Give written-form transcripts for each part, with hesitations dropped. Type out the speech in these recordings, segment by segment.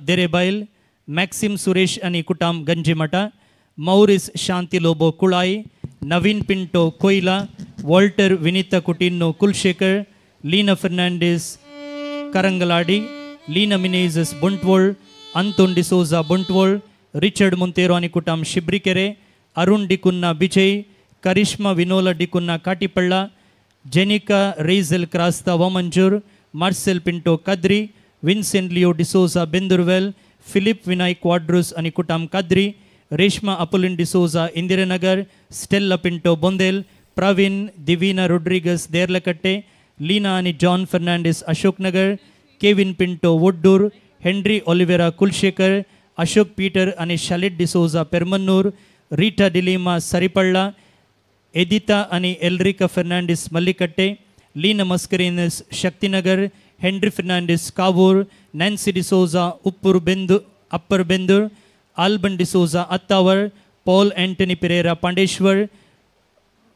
Derebail, Maxim Suresh आनी कुटाम गंजीमठा, Maurice Shanti Lobo Kulai, Naveen Pinto Koila, Walter Vinita Coutinho Kulshekar, Leena Fernandes Karangaladi, Leena Menezes Bantwal, Anton D'Souza Bantwal, Richard Monteiro आनी कुटाम शिब्रीकेरे, अरुण डिकुन्ना बिजय, करिश्मा विनोला D'Cunha काटीपल्ला, Jenica Rezel Crasta Vamanjoor, Marcel Pinto Kadri, Vincent Leo D'Souza Bendoorwell, Philip Vinay Quadros आनी कुटाम Kadri, Reshma Apollin D'Souza Indiranagar, Stella Pinto Bondel, Praveen Divina Rodrigues Derlakatte, Leena आनी John Fernandes Ashoknagar, Kevin Pinto Voddur, Henry Oliveira Kulshekar, Ashok Peter आनी शालिट D'Souza पेरमन्नूर, Rita dilemma सरिपल्ला, एदिता आनी Elrica Fernandes Mallikatte, Leena Mascarenhas Shaktinagar, Henry Fernandes Kavoor, Nancy D'Souza Uppur Bendu upper Bendur, Alban D'Souza Attavar, Paul Antony Pereira Pandeshwar,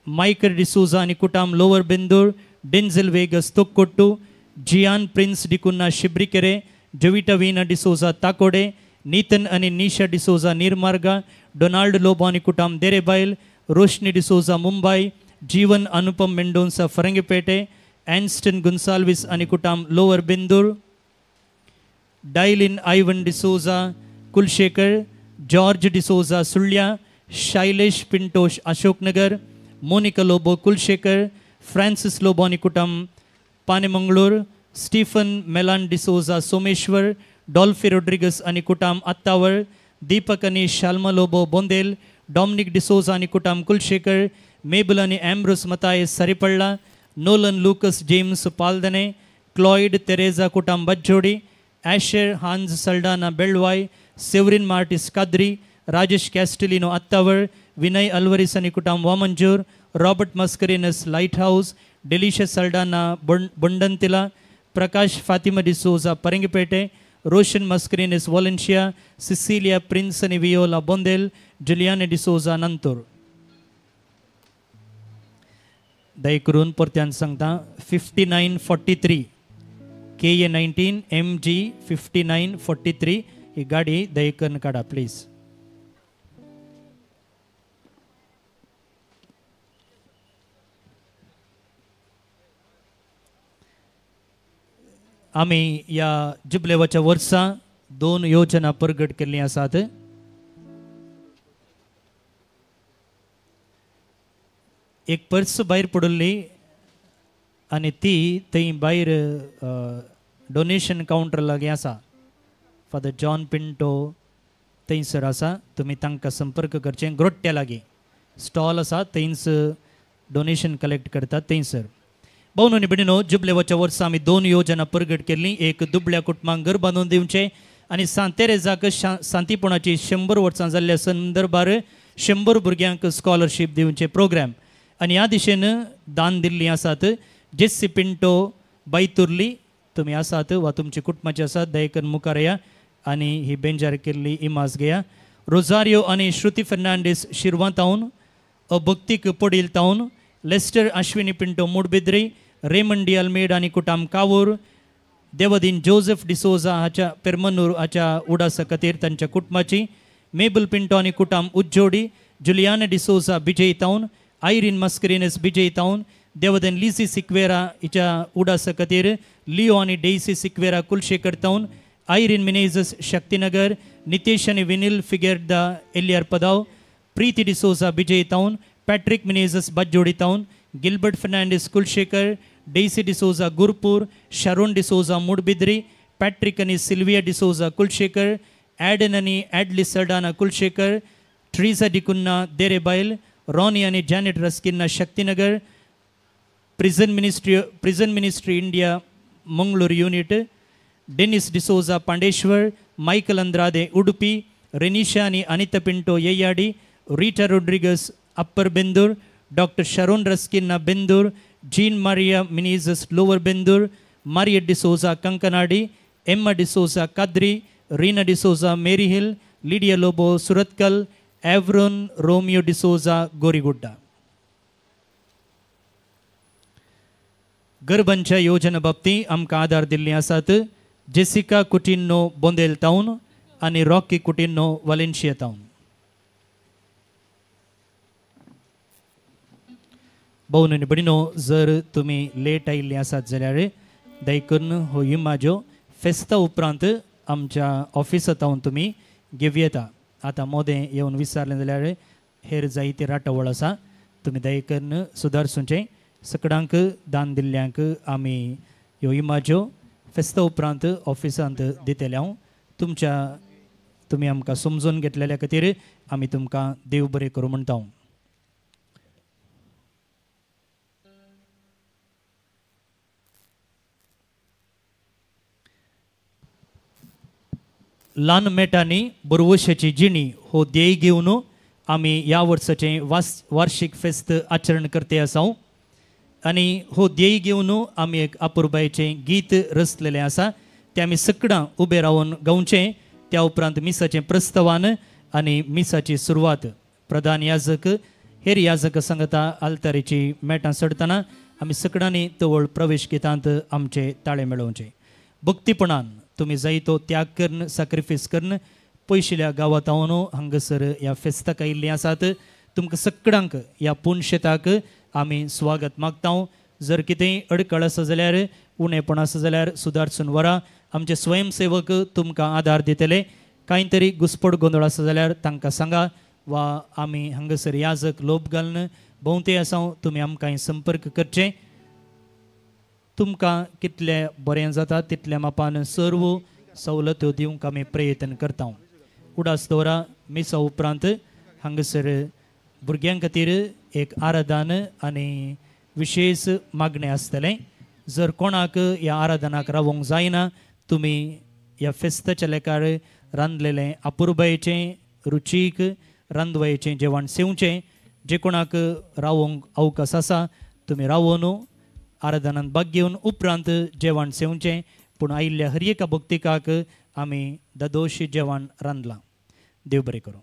Michael D'Souza आनी कुटाम lower Bendur, Denzel Vegas Thokkottu, Gian Prince D'Cunha Shibrikere, Jovita Veena D'Souza Takode, Neethan आनी Nisha D'Souza निर्मार्गा, Donald Lobo आनी कुटाम देरेबायल, रोशनी डिसोजा मुंबई, जीवन अनुपम मेंडोन्सा फरंगीपेटे, एन्स्टन गुन्साल्विस आनी कुटाम lower Bendur, Dailin Ivan D'Souza Kulshekar, George D'Souza Sullia, Shailesh Pintosh Ashoknagar, Monica Lobo Kulshekar, Francis Lobo आनी कुटाम पानेमंगळूर, Stephen Milan D'Souza Someshwar, डॉल्फी Rodrigues आनी कुटाम अत्तावर, दीपक आनी शाल्मा Lobo Bondel, Dominic D'Souza आनी कुटाम कुलशेखर, मेबल आनी Ambrose Mathias Saripalla, Nolan Lucas James Paldane, Cloyd Teresa कुटाम Bajjodi, Asher Hans Saldanha Belvai, Severin Martis Kadri, Rajesh Castelino Attavar, Vinay Alvares आनी कुटाम Vamanjoor, Robert Mascarenhas light house, Delicious Saldanha Bondantila, Prakash Fatima D'Souza Parangipete, Roshan Mascarenhas Valencia, Cecilia Prince आनी Viola Bondel, जुलियाने D'Souza नंतूर. दया करून परत्यान सांगता 5943 KA 19 MG 5943 ही गाडी दया करून काडा प्लीज. आमी ह्या जुबलेवाच्या वर्सा दोन योजना प्रगट केल्ली आसात. एक पर्स भायर पडिल्ली आनी ती थंय भायर डोनेशन कावंटर लागीं आसा. फादर जॉन पिंटो थंयसर आसा, तुमी तांकां संपर्क करचें. ग्रोट्ट्या लागीं स्टॉल आसा, थंयच डोनेशन कलेक्ट करतात थंयसर. भावनो आनी भयणीनो, जुबलेवाच्या वर्सा आमी दोन योजना प्रगट केल्ली. एक दुबळ्या कुटुंबांक घर बांदून दिवचें आनी सांत तेरेजाक सांतीपणाची 100 वर्सां जाल्ल्या संदर्भार 100 भुरग्यांक स्कॉलरशीप दिवचें प्रोग्राम. आनी ह्या दिशेन दान दिल्लीं आसात. जेस्सी पिंटो बैतुर्ली तुमी आसात वा तुमची कुटुंबाची आसात, दयेकन मुखार या आनी ही बेंजार केल्ली इमाज घेया. रोजारियो आनी श्रुती Fernandes शिरवां तावन, अभक्तीक Padil तावन, Lester Ashwini Pinto Moodbidri, Raymond D Almeida आनी कुटाम कावूर, देवदीन जोसेफ डिसोजा हाच्या पेरमनूर हाच्या उडासा खातीर तांच्या कुटुंबाची, मेबल पिंटो आनी कुटाम उज्जोडी, जुलियाना डिसोजा बिजय तावन, आयरीन मस्करीनस बिजय तावन, देवदन लिसी सिक्वेरा हिच्या उडासा खातीर, लिओ आनी डेसी सिक्वेरा कुलशेखर तावन, आयरीन मिनेजस शक्तीनगर, नितेश आनी विनील फिगेरदा एलियार पदाव, प्रीती डिसोजा बिजय तावन, पॅट्रिक मिनेजस बज्जोडी तावन, Gilbert Fernandes Kulshekar, Daisy D'Souza Gurpur, Sharon D'Souza Moodbidri, Patrick आनी सिल्विया डिसोजा कुलशेखर, ॲडन आनी ॲडली सरडाना कुलशेखर, ट्रीजा डिकुन्ना देरेबायल, रॉनी आनी Janet Rasquinha Shaktinagar, prison ministry India Mangalore unit, Dennis D'Souza Pandeshwar, Michael Andrade Udupi, Renisha आनी Anita Pinto Yeyyadi, Rita Rodrigues upper Bendur, doctor Sharon Rasquinha Bendur, Jean Maria Menezes lower Bendur, Maria D'Souza Kankanady, Emma D'Souza Kadri, Reena D'Souza Mary Hill, Lydia Lobo Surathkal, Avron Romeo D'Souza Gorigudda. गरबांच्या योजना बाबतींत आमकां आदार दिल्ली आसात. Jessica Coutinho Bondel town आनी Rocky Coutinho वालेन्शिया town. भोवन आनी भयणीनो, जर तुमी late आयिल्ली आसात जाल्यार दया करून हो इमाज्यो फेस्ता उपरांत आमच्या ऑफिसांत तुमी घेवं येता. आतां मोदें येवन विचारलें जाल्यार हेर जायते राटावळ आसा, तुमी दया करून सुदारचें. सकडांक दान दिल्ल्यांक आमी ह्यो इमाज्यो फेस्ता उपरांत ऑफिसांत दितले. हांव तुमच्या तुमी आमकां समजून घेतलेल्या खातीर आमी तुमकां देव बरें करूं म्हणटा. ल्हान मेटांनी बरवशाची जिणी हो ध्येय घेवन आमी ह्या वर्साचें वार्षिक फेस्त आचरण करते आसा आनी हो ध्येय घेवन आमी एक अपुरबायेचें गीत रचलेलें आसा, तें आमी सकडां उबें रावन गावचें. त्या उपरांत मिसाचें प्रस्तावान आनी मिसाची सुरवात प्रधान याजक हेर याजक सांगता आल्तारीची मेटां चडटना आमी सकडांनी तवळ प्रवेश गितांत आमचे ताळे मेळोवचे. भक्तीपणान तुमी जायतो त्याग करून सॅक्रिफायस करून पयशिल्या गांवांत हांगासर ह्या फेस्ताक आयिल्लीं आसात. तुमकां सगळ्यांक ह्या पुनशेताक आमी स्वागत मागता. जर कितेंय अडकळ आसा जाल्यार उणेपण आसा जाल्यार सुदारसून व्हरा. आमचे स्वयंसेवक तुमकां आदार दितले. कांय तरी घुसपट गोंदळ आसा जाल्यार तांकां सांगा वा आमी हांगासर याजक लोप घालून भोंवते आसा, तुमी आमकां संपर्क करचे. तुमकां कितलें बरें जाता तितल्या मापान सर्व सवलत्यो दिवंक आमी प्रयत्न करता. उडास दवरा मिसा उपरांत हांगासर भुरग्यां खातीर एक आराधन आनी विशेष मागणें आसतलें. जर कोणाक ह्या आराधनाक रावोंक जायना, तुमी ह्या फेस्ताच्या लेखार रांदलेलें अपुरबायेचें रुचीक रांदवायेचें जेवण सेवचें. जे कोणाक रावोंक अवकाश आसा तुमी रावोन आराधनान भाग घेवन उपरांत जेवण सेवचें. पूण आयिल्ल्या हर एका भक्तिकाक आमी दादोशी जेवण रांदलां. देव बरें करूं.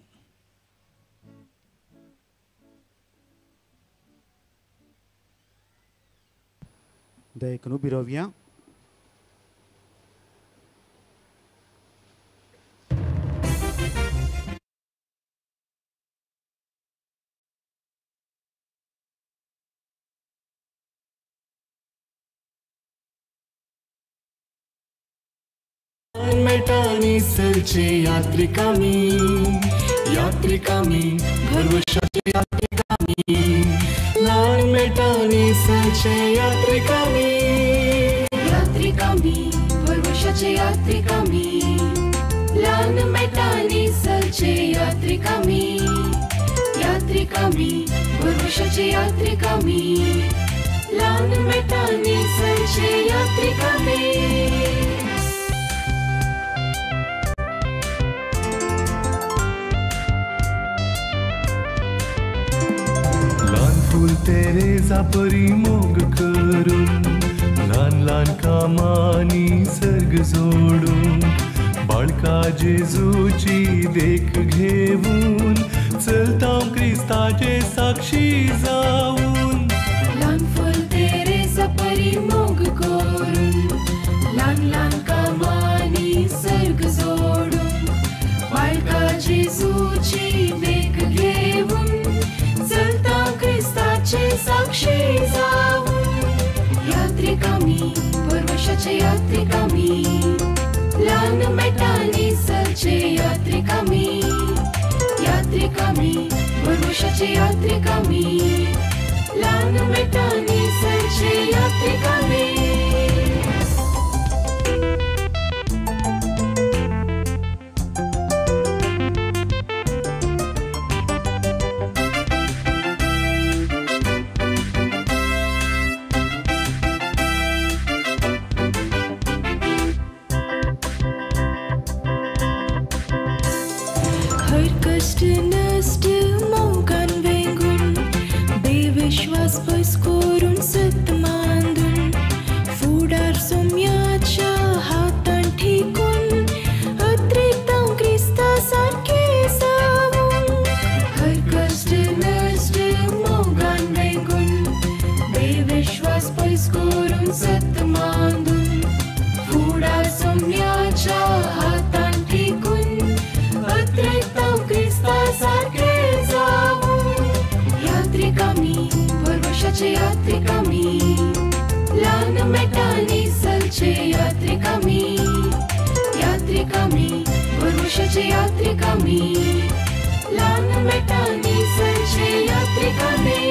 दया उबी रावया. मेटानी सलचे यात्रिकामी, यात्रिकामी भरवशाचे यात्रिकामी, ल्हान मेटानी सलचे यात्रिकामी, यात्रिकामी भरवशाचे यात्रिकामी, ल्हान मेटानी सलचे यात्रिकामी, यात्रिकामी भरवशाचे यात्रिकामी, ल्हान मेटानी सलचे यात्रिकामी. फूल तेरेजा परी मोग करून, ल्हान ल्हान कामांनी सर्ग जोडून, बाळका जेजूची देख घेवन चलता क्रिस्ताचे साक्षी जावन. ल्हान फूल तेरेजा परी मोग करून, ल्हान ल्हान कामांनी सर्ग जोडून, बाळका जेजूची देख घेवन चलता क्रिस्ताचे साक्षी जावन. यात्रिकामी परवशाचे यात्रिकामी, ल्हान मेटांनी सलचे यात्रिकामी, यात्रिकामी परवशाचे यात्रिकामी, ल्हान मेटांनी सलचे यात्रिकामी. Satmandu, Fuda Somya. भरवशाचे यात्रिक आमी, ल्हान मेटांनी चलचे यात्रिक आमी, यात्रिक आमी, भरवशाचे यात्रिक आमी, ल्हान मेटांनी चलचे यात्रिक आमी.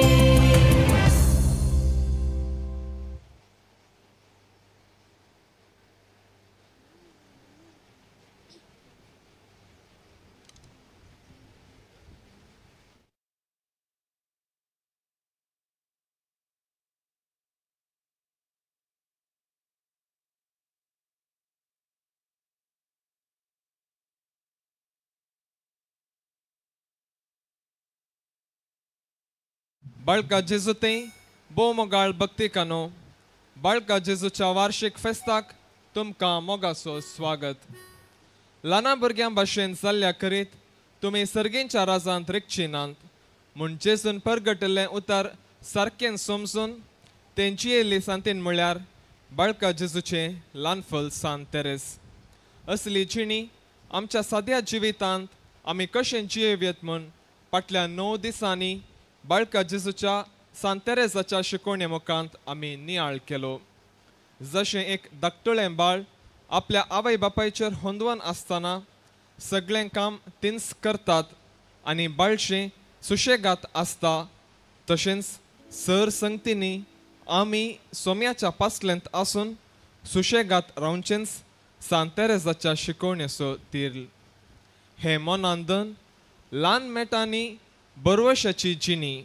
बाळका जेजू भोव मोगाळ भक्तिकानो, बाळका जेजूच्या वार्षिक फेस्ताक तुमकां मोगाचो स्वागत. ल्हाना भुरग्यां भाशेन जाल्ल्या करीत तुमी सर्गींच्या राजांत रिगची नात म्हूण जेजून परगटिल्लें उतर सारकें समजून तें जियेल्ली सांतीन म्हळ्यार बाळका जेजूचें ल्हानफल सांत तेरेस. असली जिणी आमच्या साद्या जिवितांत आमी कशें जियेवयेत म्हूण फाटल्या 9 दिसांनी बाळका जेजूच्या सांत तेरेसाच्या शिकोवणे मुखांत आमी नियाळ केलो. जशें एक धाकटुळें बाळ आपल्या आवय बापायचेर होंदवन आसतना सगळें काम तींच करतात आनी बाळशें सुशेगात आसता, तशेंच सर संगतींनी आमी सोम्याच्या पासलेंत आसून सुशेगात रावचेंच सांत तेरेसाच्या शिकोवणेचो तीर. हें मनांदन ल्हान मेटांनी बरवशाची जिणी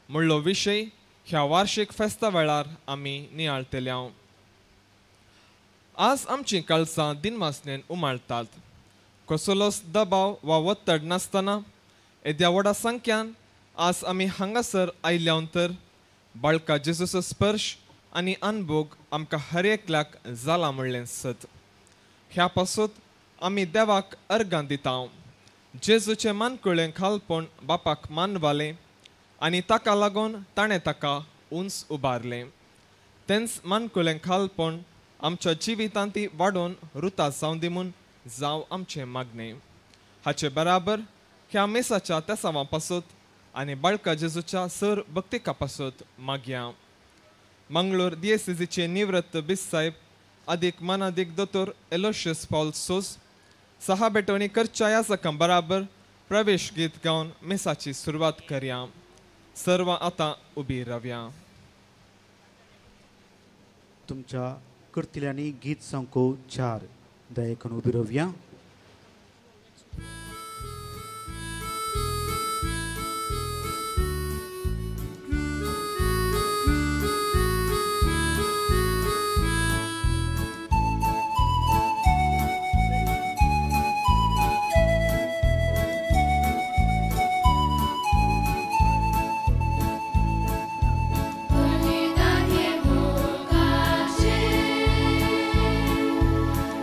म्हणलो विशय ह्या वार्षिक फेस्ता वेळार आमी नियाळतले. आज आमचीं काळसां दिनवासनेन उमाळटात. कसलोच दबाव वा ಒತ್ತड नासतना येद्या व्हडा संख्यान आज आमी हांगासर आयल्या तर बाळका जेजूचो स्पर्श आनी अनभोग आमकां हर एकल्याक जाला म्हणलें सत. ह्या पासून आमी देवाक अर्गां दिता. जेजूचें मानकुळें खालपण बापाक मानवालें आनी ताका लागून ताणें ताका उंच उबारलें. तेंच मानकुळें खालपण आमच्या जिवितांत वाडोवन रुता जावं दी म्हूण जावं आमचें मागणें. हाचे बराबर ह्या मिसाच्या तेसांवा पासत आनी बाळका जेजूच्या सर भक्तिका पासत मागया. मंगळूर दियेसेजीचे निवृत्त बिस साहेब आदीक मानादीक दोतोर एलोशियस पॉल सोज सहा बेटोनी करच्या याजकां बराबर प्रवेश गीत गावन मिसाची सुरवात करया. सर्व आतां उबी रावया. तुमच्या करतल्यांनी गीत संको 4 दयेकन उबी रावया.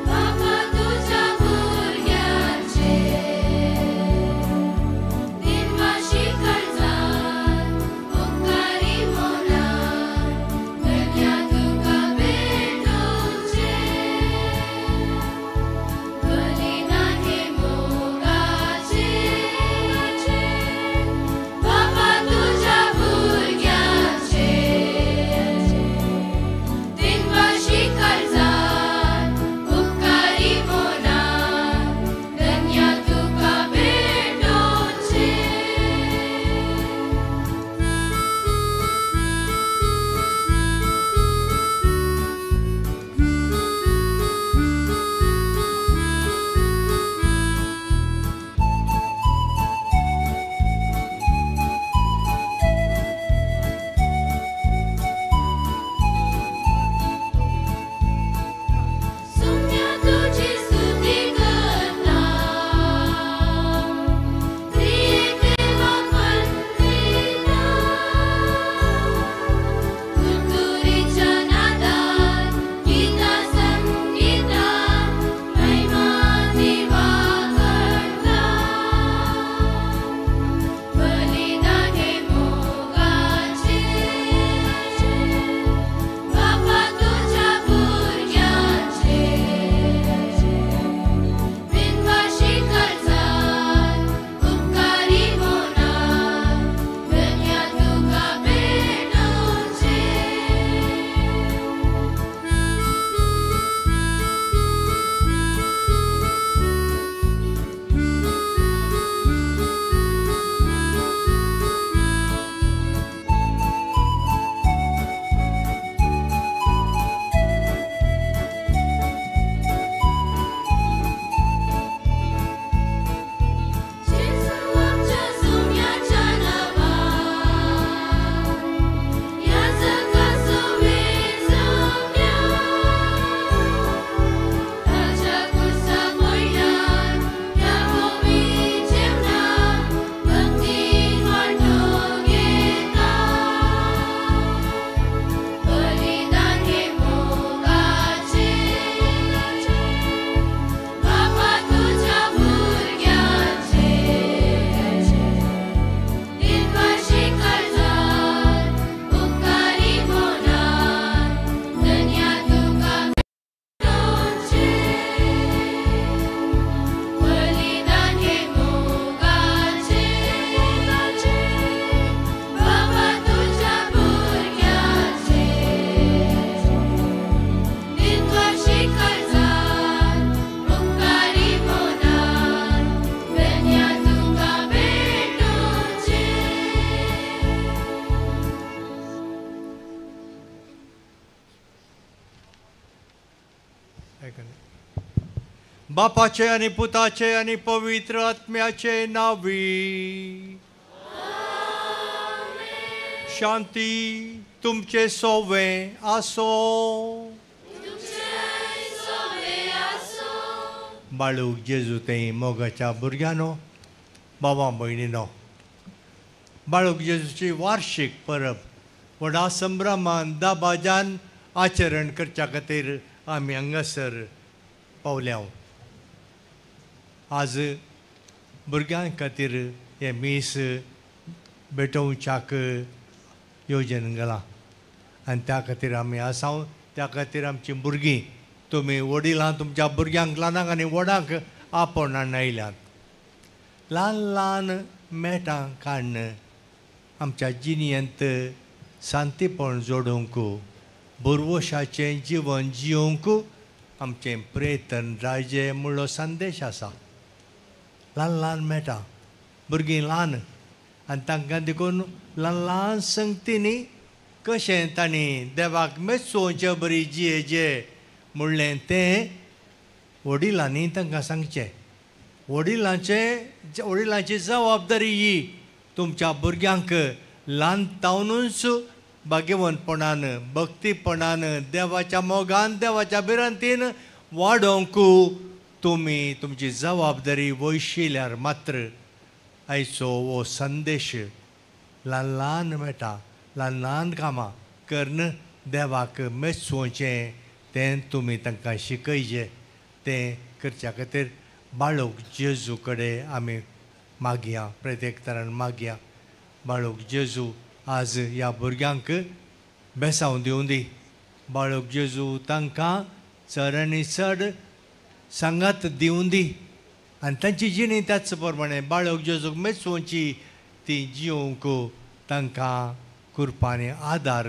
बाबा तुझ्या बापाचे आनी पुताचे आनी पवित्र आत्म्याचे नावी शांती तुमचे सोवे आसो. बाळूक जेजू ते मोगाच्या भुरग्यांनो, बाबा भयणीनो, बाळूक जेजूची वार्षिक परब व्हडा संभ्रमान दबाज्यान आचरण करच्या खातीर आमी हांगासर पावल्या. आज भुरग्यां खातीर हें मीस भेटोवच्याक योजन घालां आनी त्या खातीर आमी आसा. त्या खातीर आमचीं भुरगीं, तुमी वडिलां तुमच्या भुरग्यांक ल्हानांक आनी व्हडांक आपोवन हाडून आयल्यात. ल्हान ल्हान मेटां काडून आमच्या जिणेंत शांतीपण जोडूंक, भरवशाचें जिवन जियोवंक आमचें प्रयत्न रायजे म्हणलो संदेश आसा. ल्हान ल्हान मेटां, भुरगीं ल्हान आनी तांकां देखून ल्हान ल्हान संगतींनी कशें तांणी देवाक मेचोवचे बरी जिये जे म्हणलें तें वडिलांनी तांकां सांगचें. वडिलांची जबाबदारी ही तुमच्या भुरग्यांक ल्हान तावनूच भाग्यवंतपणान, भक्तीपणान, देवाच्या मोगान, देवाच्या भिरांतीन वाडोवंक तुमी तुमची जबाबदारी वयशिल्यार मात्र आयचो हो संदेश ल्हान ल्हान मेळटा, ल्हान ल्हान कामां करून देवाक मेचोवचें तें तुमी तांकां शिकयचें. तें करच्या खातीर बाळूक जेजू कडेन आमी मागया, प्रत्येक तरान मागया. बाळूक जेजू आज ह्या भुरग्यांक बेसांव दिवं दी. बाळूक जेजू तांकां चड आनी चड सांगात दिवं दी आनी तांची जिणी त्याच प्रमाणे बाळूक जेजूक मेचोवची ती जिवंक तांकां कुरपांनी आदार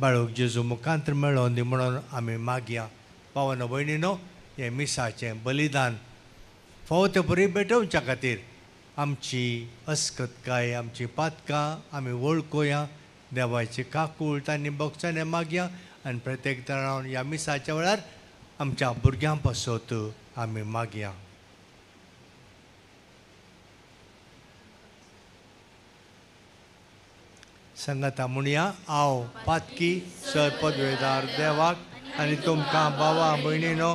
बाळूक जेजू मुखांत मेळोवन दी म्हणून आमी मागया. पावनो भयणीनो, हें मिसाचें बलिदान फावो ते बरी भेटोवच्या खातीर आमची अस्कतकाय, आमची पातकां आमी वळखुया, देवाची काकूळ आनी भोगसाणे मागया आनी प्रत्येक तरान ह्या मिसाच्या वेळार आमच्या भुरग्यां पासत आमी मागया. सांगाता म्हणया, हांव पातकी सर पदवेदार देवाक आनी तुमकां भावा भयणीनो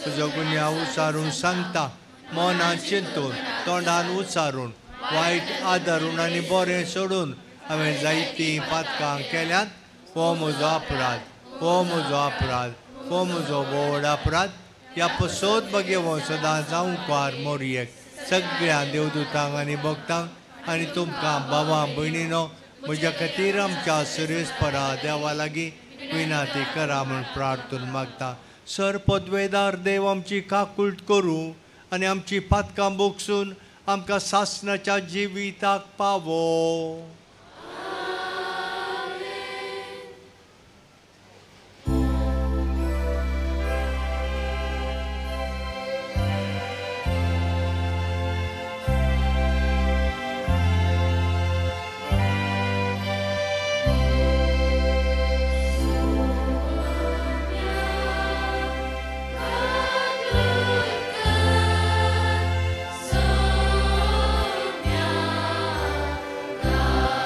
तुजो गुन्यांव उचारून सांगता, मनान चिंतून, तोंडान उचारून, वायट आदारून आनी बरें सोडून हांवें जायतीं पातकां केल्यांत. हो म्हजो अपराध, हो म्हजो अपराध, हो म्हजो व्हड अपराध. ह्या पसोत बगेवो सदां जावंकार मोरयेक सगळ्या देवदूतांक आनी भक्तांक आनी तुमकां भावा भयणीनो म्हज्या खातीर आमच्या सुरेशपरा देवा लागीं विनाती करा म्हूण प्रार्थून मागता. सर पदवेदार देव आमची काकूळट करूं आनी आमची पातकां बोगसून आमकां सासणाच्या जिविताक पावो. God.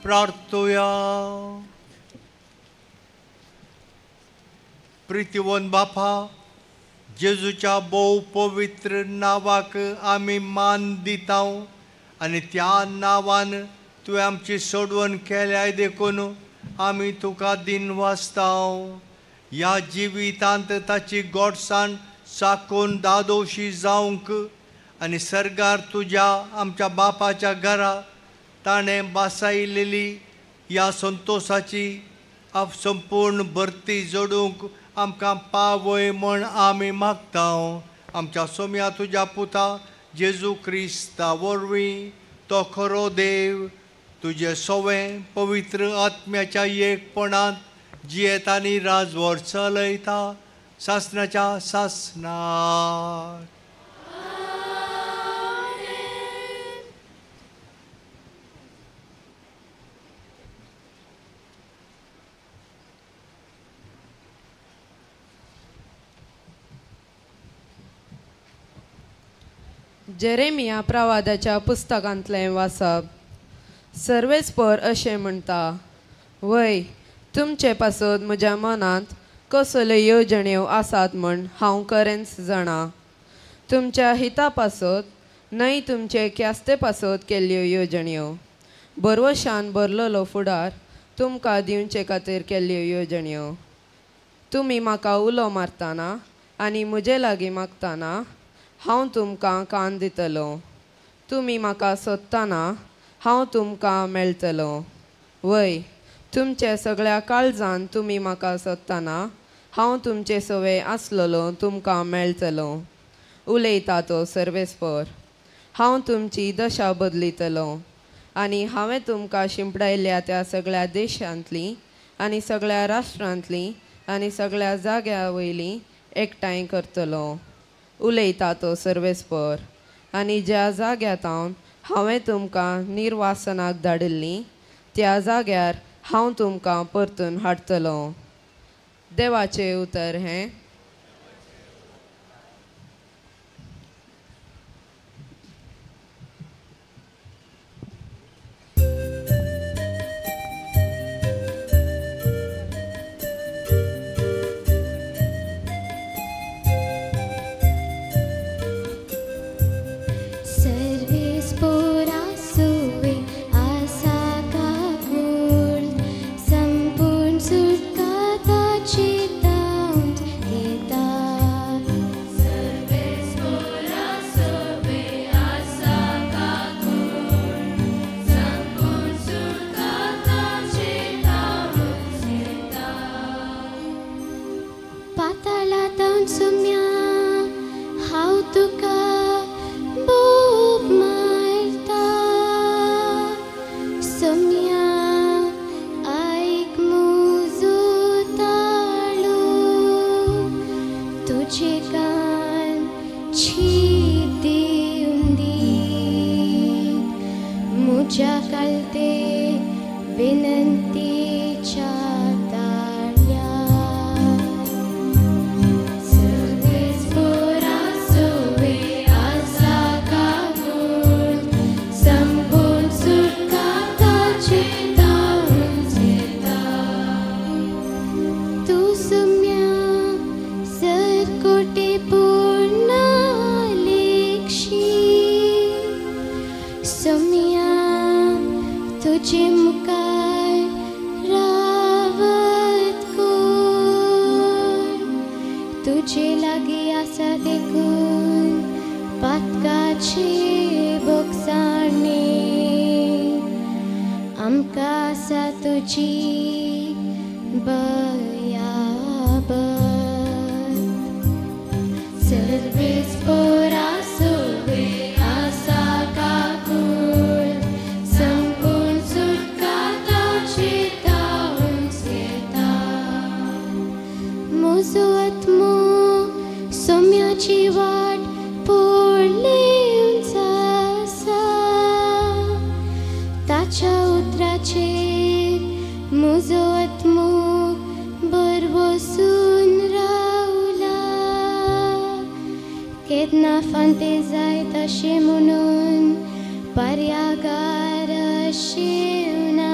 प्रार्थुया. प्रितीवन बापा, जेजूच्या भोव पवित्र नांवाक आमी मान दिता आनी त्या नांवान तुवें आमची सोडवण केल्याय देखून आमी तुका दिनवासता. ह्या जिवितांत ताची गोडसाण चाकून दादोशी जावंक आनी सर्गार तुज्या आमच्या बापाच्या घरा ताणें बासायलेली ह्या संतोशाची संपूर्ण भरती जोडूंक आमकां पावय म्हण आमी मागता. आमच्या सोम्या तुज्या पुता जेजू क्रिस्ता वरवीं तो खरो देव तुजे सवें पवित्र आत्म्याच्या एकपणांत जियेत आनी राजवट चलयता सासनाच्या सासनाक. जेरेमिया प्रवादाच्या पुस्तकांतलें वाचप. सर्वेस्पर अशें म्हणटा, वय तुमचे पासत म्हज्या मनांत कसल्यो येवजण्यो आसात म्हण हांव खरेंच जाणा. तुमच्या हिता पासत न्हय तुमचे ख्यास्ते पासत केल्ल्यो येवजण्यो, भरवशान भरलेलो फुडार तुमकां दिवचे खातीर केल्ल्यो येवजण्यो. तुमी म्हाका उलो मारतना आनी म्हजे लागीं मागतना हांव तुमकां कान दितलो. तुमी म्हाका सोदतना हांव तुमकां मेळटलो. वय तुमच्या सगळ्या काळजान तुमी म्हाका सोदतना हांव तुमचे सवे आसलेलो तुमकां मेळटलो. उलयता तो सर्वेस्पर. हांव तुमची दशा बदलितलो आनी हांवें तुमकां शिंपडायल्या त्या सगळ्या देशांतलीं आनी सगळ्या राष्ट्रांतलीं आनी सगळ्या जाग्या वयलीं एकठांय करतलो. उलयता तो सर्वेस्पर. आनी ज्या जाग्यातावन हांवें तुमकां निर्वासनाक धाडिल्लीं त्या जाग्यार हांव तुमकां परतून हाडटलो. देवाचें उतर हें. पर्यागार शिवना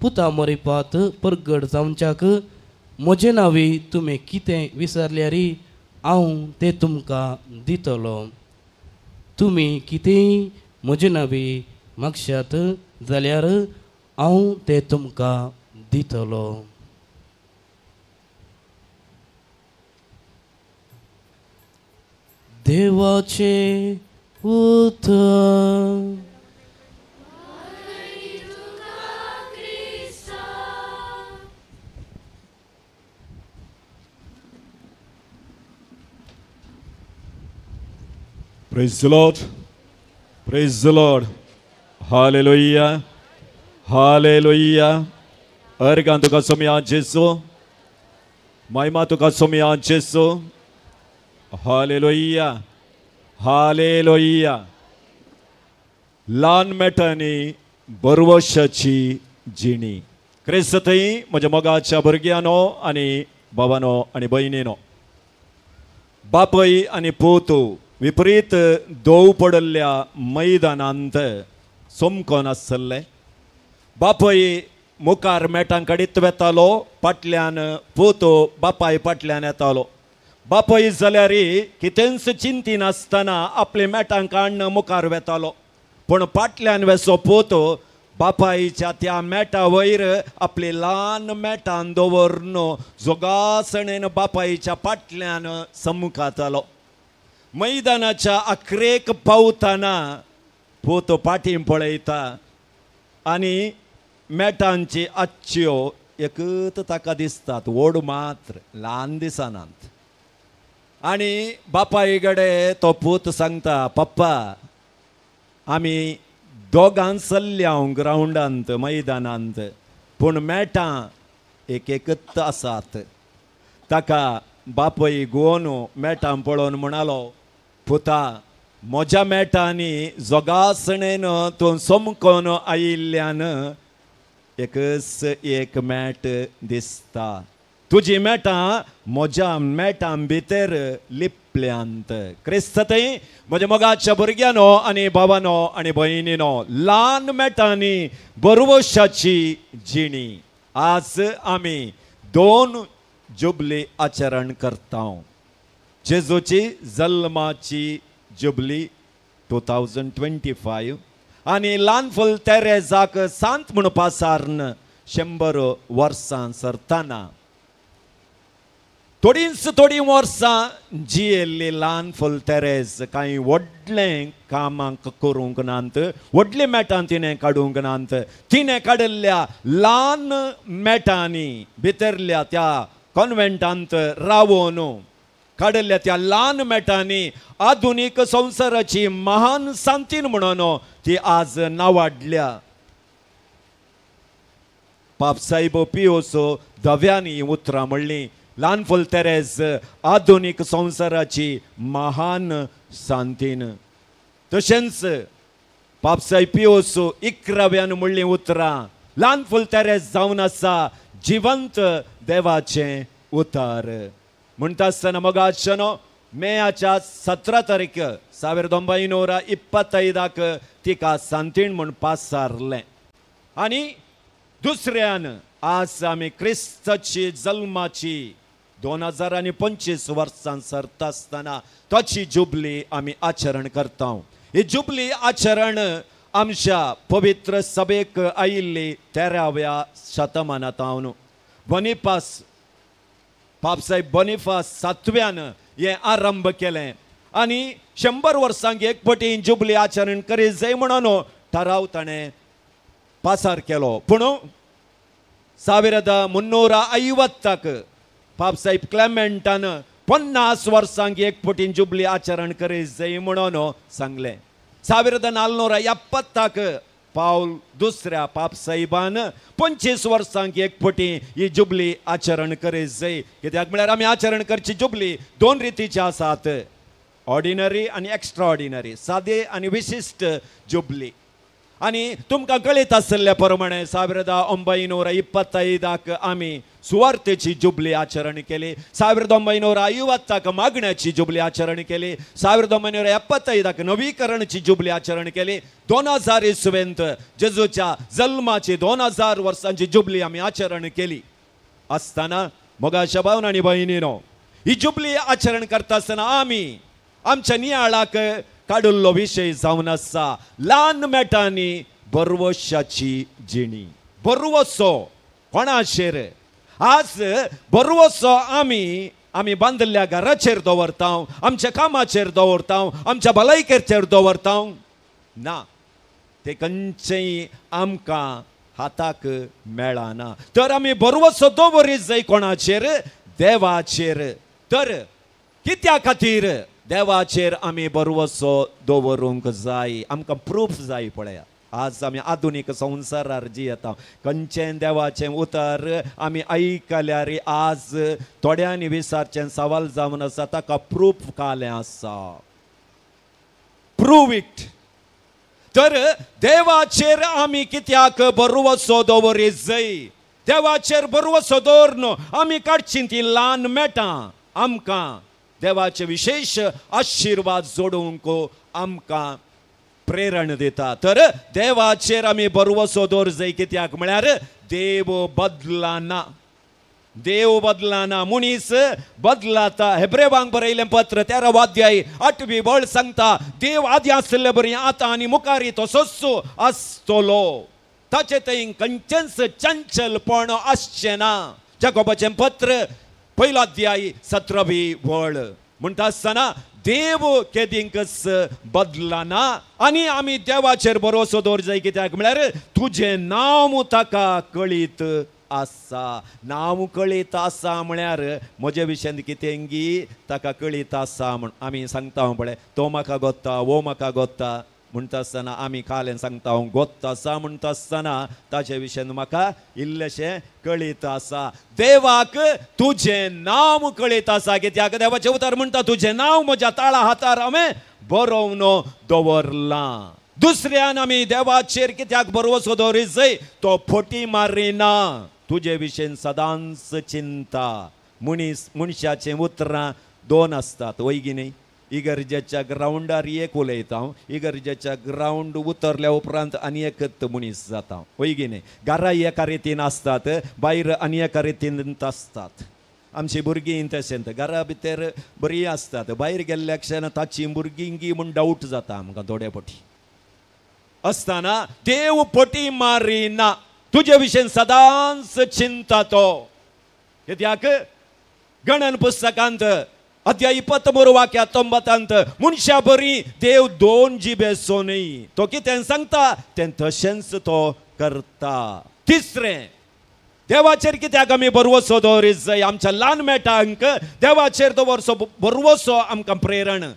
पुता मरिपात परगट जावच्याक म्हजे नांवी तुमी कितें विसरल्यारी हांव तें तुमकां दितलो. तुमी कितेंय म्हजे नांवी मागशात जाल्यार हांव तें तुमकां दितलो. देवाचें उतर. Praise the Lord. Praise the Lord. Hallelujah. Hallelujah. अर्गां तुका सोमया जेसू, महिमा तुका सोमया जेसू. हालेलुया. हालेलुया. ल्हान मेटांनी बरवशाची जिणी. क्रिस्त थंय म्हज्या मोगाच्या भुरग्यांनो आनी बाबानो आनी भयणीनो, बापय आनी पूत विपरीत दोव पडिल्ल्या मैदानांत सोमकोन आसले. बापय मुखार मेटां काडीत वेतालो, फाटल्यान पूत बापाय फाटल्यान येतालो. बापय जाल्यार कितेंच चिंतिनासतना आपले मेटां काडून मुखार वेतालो, पूण फाटल्यान वेसो पूत बापायच्या त्या मेटा वयर आपली ल्हान मेटां दवरून जोगासणेन बापायच्या फाटल्यान समुखातालो. मैदानाच्या अखरेक पावतना पूत फाटीं पळयता आनी मेटांची आच्च्यो एकच ताका दिसतात, व्हड मात्र ल्हान दिसनात. आनी बापाय कडेन तो पूत सांगता, पप्पा आमी दोगां चल्ल्या ग्रावंडांत मैदानांत, पूण मेटां एक एकच आसात. ताका बापय गोवन मेटां पळोवन म्हणालो, पुता म्हज्या मेटांनी जोगासणेन तूं सोमकोन आयिल्ल्यान एकच एक मेट दिसता, तुजी मेटां म्हज्या मेटां भितर लिपल्यांत. क्रिस्त थंय म्हज्या मोगाच्या भुरग्यांनो आनी भावानो आनी भयणीनो, ल्हान मेटांनी बरवशाची जिणी. आज आमी दोन जुबली आचरण करता. जेजूची जल्माची जुबली 2025 आनी ल्हान फुल तेरेजाक सांत म्हूण पासारन 100 वर्सां सरतना थोडींच थोडीं वर्सां जियेल्ली ल्हान फुल तेरेज कांय व्हडलें कामांक करूंक नात, व्हडलीं मेटां तिणें काडूंक नात. तिणें काडिल्ल्या ल्हान मेटांनी भितरल्या त्या कॉन्वेंटांत रावोन काडिल्ल्या त्या ल्हान मेटांनी आधुनीक संवसाराची महान सांतीन म्हणून ती आज नावाडल्या. पापसाहेब पियोसो धव्यांनी उतरां म्हणलीं, ल्हान फुल तेरेज आधुनीक संवसाराची महान सांतीन. तशेंच पापसाहेब पियोसो 11व्यान म्हणलीं उतरां, ल्हान फुल तेरेज जावन आसा जिवंत देवाचें उतार. म्हणटा आसतना मोगाचेनो मेयाच्या 17 तारीख 1925 तिका सांतीण म्हूण पासारलें. आनी दुसऱ्यान आज आमी क्रिस्ताची जल्माची 2025 वर्सां सरता आसतना ताची जुबली आमी आचरण करता. ही जुबली आचरण आमच्या पवित्र सभेक आयिल्ली 13व्या शतमानांत बोनिफास पापसाहेब बोनिफास 7व्यान हें आरंभ केलें आनी 100 वर्सांक एक पटी जुबली आचरण करीत जाय म्हणून ठराव ताणें पासार केलो. पूण 1350 पापसाहेब क्लेमेंटान 50 वर्सांक एक पटी जुबली आचरण करीत जाय म्हणून सांगलें. 1470 पावल दुसऱ्या पापसाहेबान 25 वर्सांक एक पटी ही जुबली आचरण करीत जाय. कित्याक म्हळ्यार आमी आचरण करची जुबली दोन रितीचे आसात, ऑर्डिनरी आनी एक्स्ट्रा ऑर्डिनरी, सादे आनी विशिश्ट जुबली. आनी तुमकां कळीत आशिल्ल्या प्रमाणे 1925 आमी सुवार्थेची जुबली आचरण केली, 1950 मागण्याची जुबली आचरण केली, 1975 नवीकरणाची जुबली आचरण केली. 2000 इसवेंत जेजूच्या जल्माची 2000 वर्सांची जुबली आमी आचरण केली आसतना मोगाच्या भावन आनी भयणीनो, ही जुबली आचरण करता आसतना आमी आमच्या नियाळाक काडिल्लो विशय जावन आसा ल्हान मेटांनी बरवशाची जिणी. बरवसो कोणाचेर? आज बरवसो आमी आमी बांदिल्ल्या घराचेर दवरता, आमच्या कामाचेर दवरता, आमच्या भलायकेचेर दवरता ना, ते खंयचेय आमकां हाताक मेळना. तर आमी बरवसो दवरीत जाय कोणाचेर? देवाचेर. तर कित्या खातीर देवाचेर आमी बरवसो दवरूंक जाय? आमकां प्रूफ जाय. पळया आज आमी आधुनीक संवसारार जियेता, खंयचें देवाचें उतर आमी आयकल्यार आज थोड्यांनी विचारचें सवाल जावन आसा ताका प्रूफ कालें आसा, प्रूव it. तर देवाचेर आमी कित्याक बरवसो दवरीत जाय? देवाचेर बरवसो दवरून आमी काडची ती ल्हान मेटां आमकां देवाचे विशेश आशिर्वाद जोडूंक आमकां प्रेरण दिता. तर देवाचेर आमी बरवसो दवर जाय कित्याक म्हळ्यार देव बदलाना, देव बदलाना, मनीस बदलाता. हेब्रेवांक बरयलें पत्र 13 अध्याय 8वी वळ सांगता, देव आदी आसले बरी आतां आनी मुखारी तसोच आसतलो, ताचे थंय खंयचेंच चंचलपण आसचें ना. जाकोबाचें पत्र 1 अध्याय 17वी वळ म्हणटा आसतना देव केदींकच बदलाना आनी आमी देवाचेर भरोसो दवर जाय कित्याक म्हळ्यार तुजें नांव ताका कळीत आसा. नांव कळीत आसा म्हळ्यार म्हजे विशयान कितेंगी ताका कळीत आसा म्हण आमी सांगता. पळय तो म्हाका गोत्ता, वो म्हाका गोत्ता म्हणटा आसतना आमी कालें सांगता गोत्ता आसा म्हणटा आसतना ताचे विशयान म्हाका इल्लेशें कळीत आसा. देवाक तुजें नांव कळीत आसा कित्याक देवाचें उतर म्हणटा तुजें नांव म्हज्या ताळा हातार हांवें बरोवन दवरलां. दुसऱ्यान आमी देवाचेर कित्याक भरवसो दवरीत जाय? तो फटी मारिना, तुजे विशयन सदांच चिंता. मनीस मनशाचें उतरां दोन आसतात वय की न्ही? इगर्जेच्या ग्रावंडार एक उलयता हांव, इगर्जेच्या ग्रावंड उतरल्या उपरांत आनी एकच मनीस जाता वय की न्ही? घरा एका रितीन आसतात, भायर आनी एका रितीन आसतात. आमची भुरगीं तशेंच घरा भितर बरीं आसतात, भायर गेल्ल्या क्षण ताची भुरगीं म्हूण डावट जाता आमकां थोडे पटी आसतना. देव पटी मारिना, तुजे विशयन सदांच चिंता तो. कित्याक गणन पुस्तकांत अध्याय 23 वाक्या 19 मनशा बरी देव दोन जिबेचो न्हय, तो कितें सांगता तें तशेंच तो करता. तिसरें, देवाचेर कित्याक आमी भरवसो दवरीत जाय? आमच्या ल्हान मेटांक देवाचेर दवरचो भरवसो आमकां प्रेरण,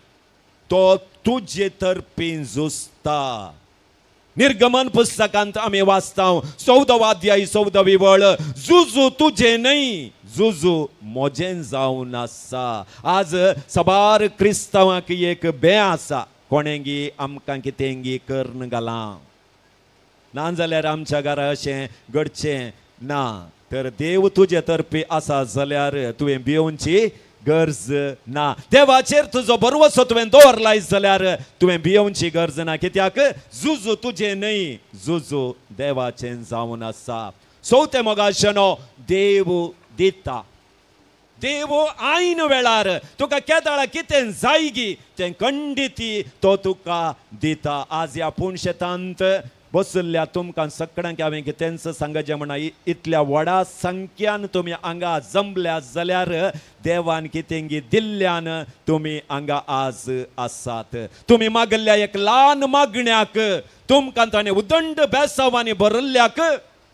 तो तुजे तर्फी झुजता. निर्गमन पुस्तकांत आमी वाचता 14 अध्याय 14वी वळ, जुजू तुजें न्हय जुजू म्हजें जावन आसा. आज साबार क्रिस्तांवांक एक बें आसा, कोणेंगी आमकां कितेंगी करून घालां, ना जाल्यार आमच्या घरा अशें घडचें ना. तर देव तुजे तर्फी आसा जाल्यार तुवें भियोवची गरज ना. देवाचेर तुजो भरवसो तुवें दवरलाय जाल्यार तुवें भियोवची गरज ना कित्याक जुजू तुजें न्हय जुजू देवाचें जावन आसा. चवथें मोगाशनो, देव दिता. देव आयन वेळार तुका केदाळा कितें जायगी तें खंडिती तो तुका दिता. आज ह्या पूण शेतांत बसल्या तुमकां सगळ्यांक हांवें कितेंच सांगचें म्हणा, इतल्या व्हडा संख्यान तुमी हांगा जमल्या जाल्यार देवान कितेंगी दिल्ल्यान तुमी हांगा आज आसात. तुमी मागल्ल्या एक ल्हान मागण्याक तुमकां ताणें उदंड बेसांवांनी भरिल्ल्याक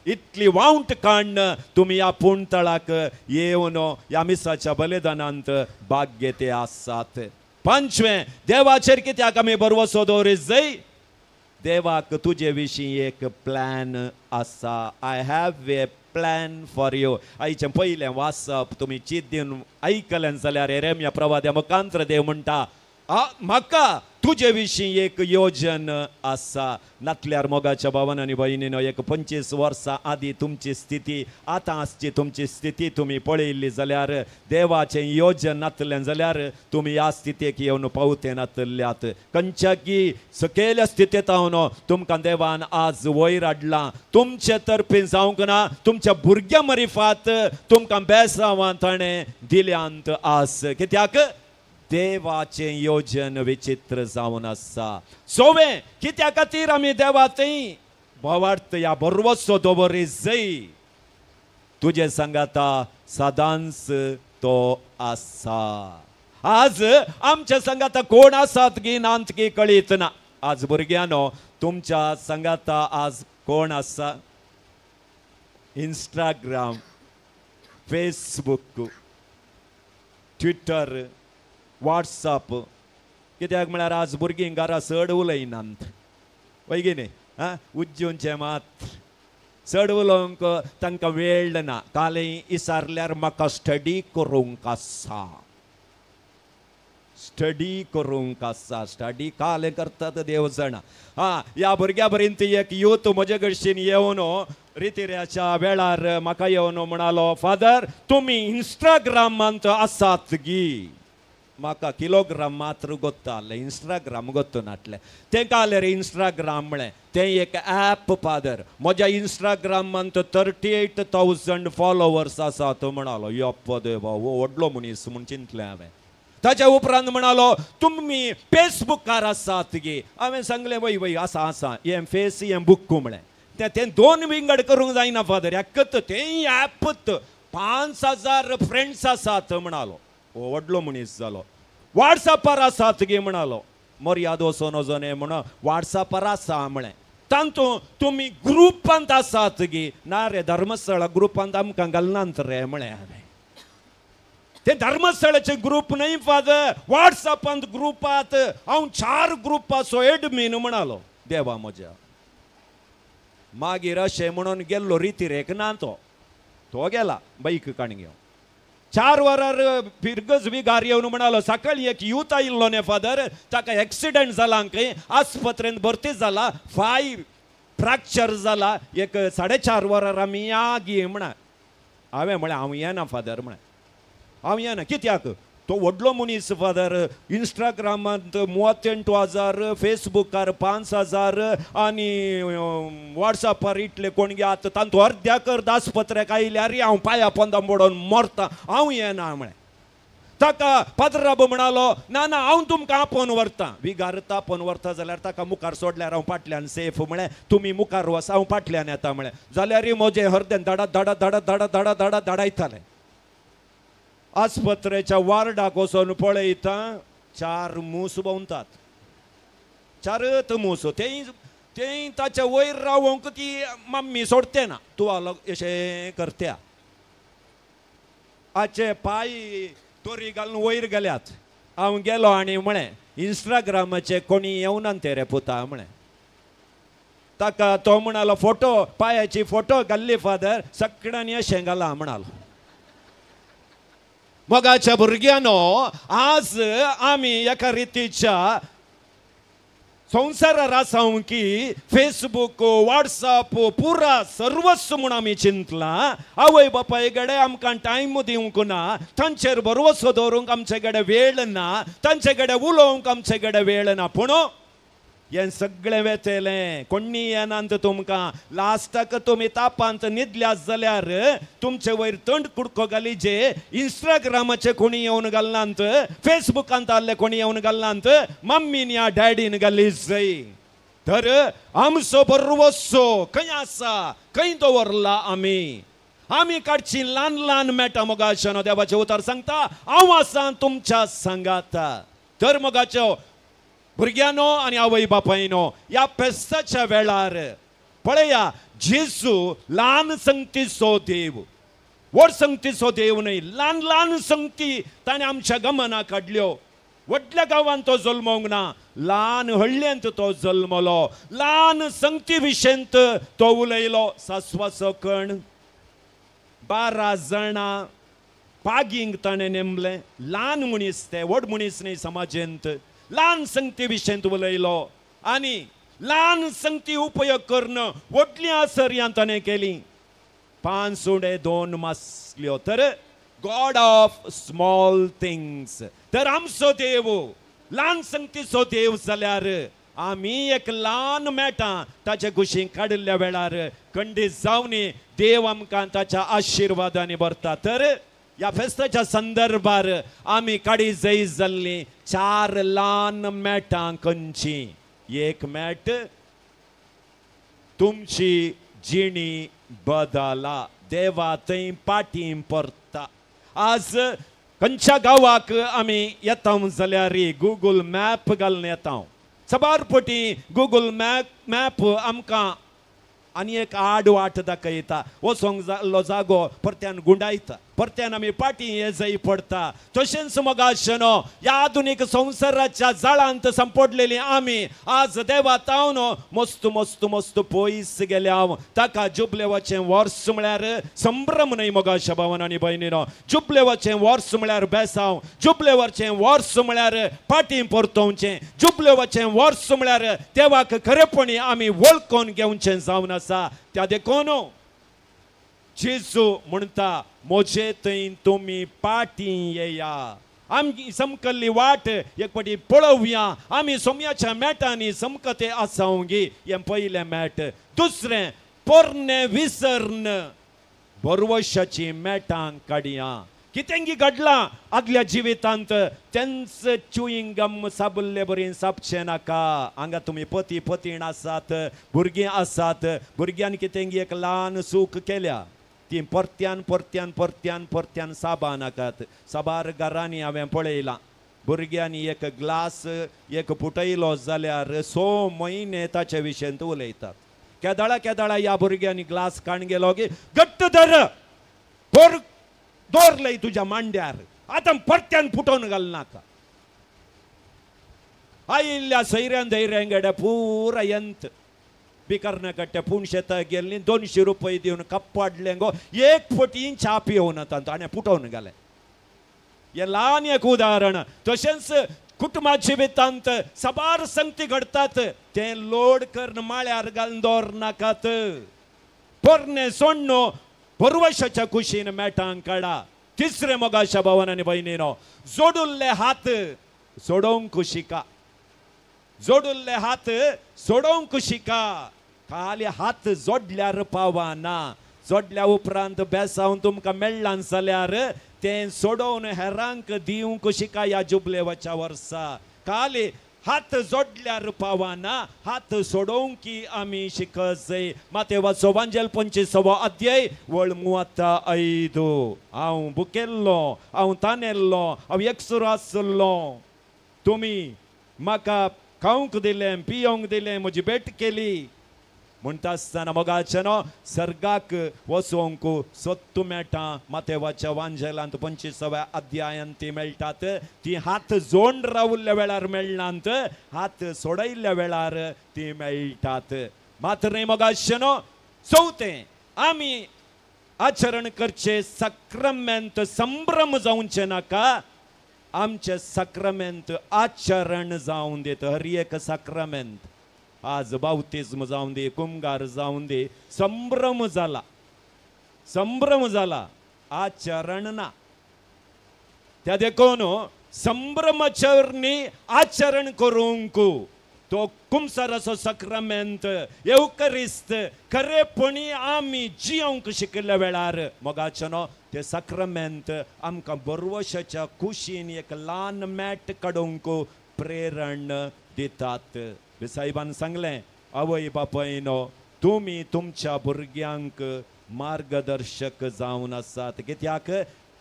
इतली वावट काडून तुमी ह्या पूणतळाक येवन ह्या मिसाच्या बलिदानांत भाग घेते आसात. पांचवें, देवाचेर कित्याक आमी भरवसो दवरीत जाय? देवाक तुजे विशीं एक प्लॅन आसा. I have a plan for you. आयचें पयलें वाचप तुमी चीत दिवन आयकलें जाल्यार एरेम्या प्रवाद्या मुखांत्र देव म्हणटा, म्हाका तुजे विशीं एक योजन आसा. नातल्यार मोगाच्या भावान आनी भयणीनो, एक 25 वर्सां आदी तुमची स्थिती आतां आसची तुमची स्थिती तुमी पळयल्ली जाल्यार, देवाचें योजन नातलें जाल्यार तुमी ह्या स्थितीक येवन पावते नातल्यात. खंयच्याकी सकयल्या स्थितींत हांव तुमकां देवान आज वयर हाडलां. तुमचे तर्फे जावंक ना, तुमच्या भुरग्यां मरिफात तुमकां बेसांवां ताणें दिल्यांत आज. कित्याक देवाचें योजन विचित्र जावन आसा. सोवें कित्या खातीर आमी देवा थंय भावार्थ ह्या भरवसो दवरी जय तुजे सांगाता सदांच तो आसा. आज आमच्या सांगाता कोण आसात की नात की कळीत ना. आज भुरग्यांनो तुमच्या सांगाता आज कोण आसा? Instagram, Facebook, Twitter, WhatsApp. कित्याक म्हळ्यार आज भुरगीं घरा चड उलयनात, वय की न्ही? आं, उज्जूनचें मात चड उलोवंक तांकां वेळ ना. कालय इसारल्यार म्हाका स्टडी करूंक आसा, स्टडी करूंक आसा. स्टडी काल करतात देव जाणा. आं, ह्या भुरग्या पर्यंत एक यूथ म्हजे कडशीन येवन रितिऱ्याच्या वेळार म्हाका येवन म्हणालो, फादर तुमी इंस्टाग्रामांत आसात गी? म्हाका किलोग्राम मात्र गोत्ताले, इंस्टाग्राम गोत्तू नाटलें. तें काल रे इंस्टाग्राम म्हळें, तें एक ॲप फादर. म्हज्या इंस्टाग्रामांत 38,000 फॉलोवर्स आसात म्हणालो. यप्प देवा, हो व्हडलो मनीस म्हूण चिंतलें हांवें. ताच्या उपरांत म्हणालो, तुमी फेसबुकार आसात गी? हांवें सांगलें, वय वय आसा आसा, हें फेस हें बुक्कू म्हळें. तें तें दोन विंगड करूंक जायना फादर, एकत तें ॲपत 5,000 फ्रेंड्स आसात म्हणालो. हो व्हडलो मनीस जालो. वॉट्सअपार आसात गे म्हणालो. मर्याद वचोन वचोन म्हण वॉट्सअपार आसा म्हळें. तातूंत तुमी ग्रुपांत आसात गी? ना रे, धर्मस्थळा ग्रुपांत आमकां घालनात रे म्हळें हांवें. ते धर्मस्थळाचे ग्रुप न्हय फादर, वॉट्सअपांत ग्रुपांत हांव 4 ग्रुपाचो एडमीन म्हणालो. देवा म्हज्या. मागीर अशें म्हणून गेल्लो रितीरेक ना, तो तो गेला बाईक काण घेवन. 4 वरार फिरगज विगार येवन म्हणालो, सकाळी एक यूथ आयिल्लो न्ही फादर, ताका एक्सिडंट जाला खंय, आस्पत्रेंत भरती जाला, 5 फ्रॅक्चर जाला, एक 4.5 वरार आमी या गी म्हणा. हांवें म्हळें, हांव येना फादर म्हळें, हांव येना. कित्याक? तो व्हडलो मनीस फादर, इंस्टाग्रामांत 38,000, फेसबुकार 5,000 आनी वॉट्सअपार इतले कोण घेत, तांतू अर्द्याक अर्द आस्पत्रेक आयल्यार हांव पांया पोंदा मोडून मरता, हांव येना म्हळें. ताका पाद्राब म्हणालो, ना ना हांव तुमकां आपोवन व्हरता. विगारता आपोवन व्हरता जाल्यार ताका मुखार सोडल्यार हांव फाटल्यान सेफ म्हळें, तुमी मुखार वचा हांव फाटल्यान येता म्हळें. जाल्यार म्हजें हरदें धाडा धाडा धाडा धाडा धाडा धाडा धाडायतालें. आस्पत्रेच्या वार्डाक वचून पळयता 4 मूस भोंवतात, 4 मूस. तेय तेय ताच्या वयर रावोंक ती मम्मी सोडते ना, तूं आलो अशें करत्या. आचे पांय दोरी घालून वयर गेल्यात. हांव गेलो आनी म्हळें, इंस्टाग्रामाचे कोणी येवना ते रे पुता म्हळें. ताका तो म्हणालो, फोटो पांयाची फोटो घाल्ली फादर, सगळ्यांनी अशें घाला म्हणालो. मोगाच्या भुरग्यांनो, आज आमी एका रितीच्या संवसारार आसाव की फेसबूक, वॉट्सअप पुरा सर्वस्व म्हूण आमी चिंतलां. आवय बापाय कडेन आमकां टायम दिवंक ना, तांचेर भरवसो दवरूंक आमचे कडेन वेळ ना, तांचे कडेन उलोवंक आमचे कडेन वेळ ना. पूण हें सगळें वेतलें, कोण्णी येनात तुमकां. लास्टाक तुमी तापांत न्हिदल्यात जाल्यार तुमचे वयर तंड कुडको घाली जे इंस्टाग्रामाचे कोणी येवन घालनात, फेसबुकांत आहले कोणी येवन घालनात, मम्मीन या डॅडीन घाली जय. तर आमचो बरवसो खंय आसा, खंय दवरला आमी? आमी काडची ल्हान ल्हान मेटां. मोगाच्यानो, देवाचें उतर सांगता, हांव आसा तुमच्या सांगाता. तर मोगाच्यो भुरग्यांनो आनी आवय बापायनो, ह्या फेस्ताच्या वेळार पळया, जेजू ल्हान संगतीचो देव, व्हड संगतीचो देव न्हय. ल्हान ल्हान संगती ताणें आमच्या गमना काडल्यो. व्हडल्या गांवांत तो जल्मोंक ना, ल्हान हळ्ळेंत तो जल्मलो. ल्हान संगती विशेंत तो उलयलो. सासवाचो कण, 12 जाणां पागींक ताणें नेमलें. ल्हान मनीस ते, व्हड मनीस न्हय समाजेंत. ल्हान संगती विशयंत उलयलो आनी ल्हान संगती उपयोग करून व्हडली आसर्यां ताणें केली. 5 उणे 2 मासल्यो. तर गॉड ऑफ स्मॉल थिंग्स. तर आमचो देव ल्हान संगतीचो देव जाल्यार आमी एक ल्हान मेटां ताच्या कुशीन काडिल्ल्या वेळार खंडीत जावनी देव आमकां ताच्या आशिर्वादांनी भरता. तर ह्या फेस्ताच्या संदर्भार आमी काडी जय जाल्ली 4 ल्हान मेटां खंयची. एक मेट तुमची जिणी बदला, देवा थंय पाटी परता. आज खंयच्या गांवाक आमी येता जाल्यार गुगल मॅप घालून येता. सबार पटी गुगल मॅप आमकां आनी एक आड वाट दाखयता. वचोंक जाल्लो जागो परत्यान गुंडायता, परत्यान आमी पाटी हे जाय पडटा. तशेंच मोगाशनो ह्या आधुनीक संवसाराच्या जाळांत संपडलेली आमी आज देवा तावन मस्त मस्त मस्त पयस गेल्या. ताका जुबलेवाचें वर्स म्हळ्यार संभ्रम न्हय मोगाशा भावान आनी भयणीनो. जुबलेवाचें वर्स म्हळ्यार बेसांव, जुबलेवाचें वर्स म्हळ्यार पाटी परतोवचें, जुबलेवाचें वर्स म्हळ्यार देवाक खरेपणी आमी वळखून घेवचें जावन आसा. त्या देखून जेजू म्हणटा म्हजे थंय तुमी पाटी येया, आमची समकल्ली वाट एक पाटी पळोवया, आमी सोम्याच्या मेटांनी समकते आसावंगी. हें पयलें मेट. दुसरें पोरणें विसर्न बरवशाची मेटां काडया. कितेंगी घडलां आदल्या जिवितांत तेंच च्युईंग गम साबुल्ले बरी सापचें नाका. हांगा तुमी पती पतीण आसात, भुरगीं आसात, भुरग्यांनी कितेंगी एक ल्हान चूक केल्या ती परत्यान परत्यान परत्यान परत्यान साबा नाकात. साबार घरांनी हांवें पळयलां भुरग्यांनी एक ग्लास एक फुटयलो जाल्यार 6 म्हयने ताचे विशयंत उलयतात. केदाळा केदाळा ह्या भुरग्यांनी ग्लास काण गेलो की घट्ट धर दवर दवरलय तुज्या मांड्यार, आतां परत्यान फुटोवन घालनाका. आयिल्ल्या सैऱ्यान धैर्यान पुरा यंत बिकरना कट्ट्या पूण शेताक गेल्ली 200 रुपये दिवन कप्पाडलें गो एक फटी च्या पिवन ताणें फुटोवन घालें. हें ल्हान एक उदाहरण. तशेंच कुटुंबा जिवितांत साबार संगती घडटात तें लोड करून माळ्यार घालून दवरनाकात. पोरणें सोण्ण बरवशाच्या कुशीन मेटांक काडा. तिसरें मोगाशा भावान आनी भयणीनो, जोडुल्ले हात सोडोवंक शिका. जोडुल्ले हात सोडोवंक शिका. खाली हात जोडल्यार पावना, जोडल्या उपरांत बेसावन तुमकां मेळ्ळां जाल्यार तें सोडोवन हेरांक दिवंक शिका. ह्या जुबलेवाच्या वर्सा खाली हात जोडल्यार पावना, हात सोडोवंक आमी शिकत. मातेवाचो वांजेल 25वो अध्याय वळ 35. हांव भुकेल्लो, हांव तानेल्लो, हांव एकसुरो आसलो, तुमी म्हाका खावंक दिलें, पियोंक दिलें, म्हजी भेट केली. म्हणटा आसतना मोगाचें सर्गाक वचोंक सत्तू मेळटा. मातेवाच्या वांजेलांत 25व्या अध्यायांत ती मेळटात. ती हात जोड रावल्ल्या वेळार मेळनात, हात सोडयल्ल्या वेळार ती मेळटात. मात्र न्हय मोगाचें, चवथें आमी आचरण करचें साक्रमेंत संभ्रम जावचें नाका. आमचें साक्रमेंत आचरण जावन दित. हर एक साक्रमेंत आज बावतिज्म जावन दी, कुमगार जावन दी, संभ्रम जाला, संभ्रम जाला, आचरण ना. त्या देखून संभ्रमाचरणी आचरण करूंक तो कुमसाराचो साक्रमेंत येवकरिस्त खरेपणी आमी जियोंक शिकिल्ल्या वेळार मोगाचें ते साक्रमेंत आमकां बरवशाच्या कुशीन एक ल्हान मॅट काडूंक प्रेरण दितात. साहेबान सांगलें, आवय बापायनो तुमी तुमच्या भुरग्यांक मार्गदर्शक जावन आसात. कित्याक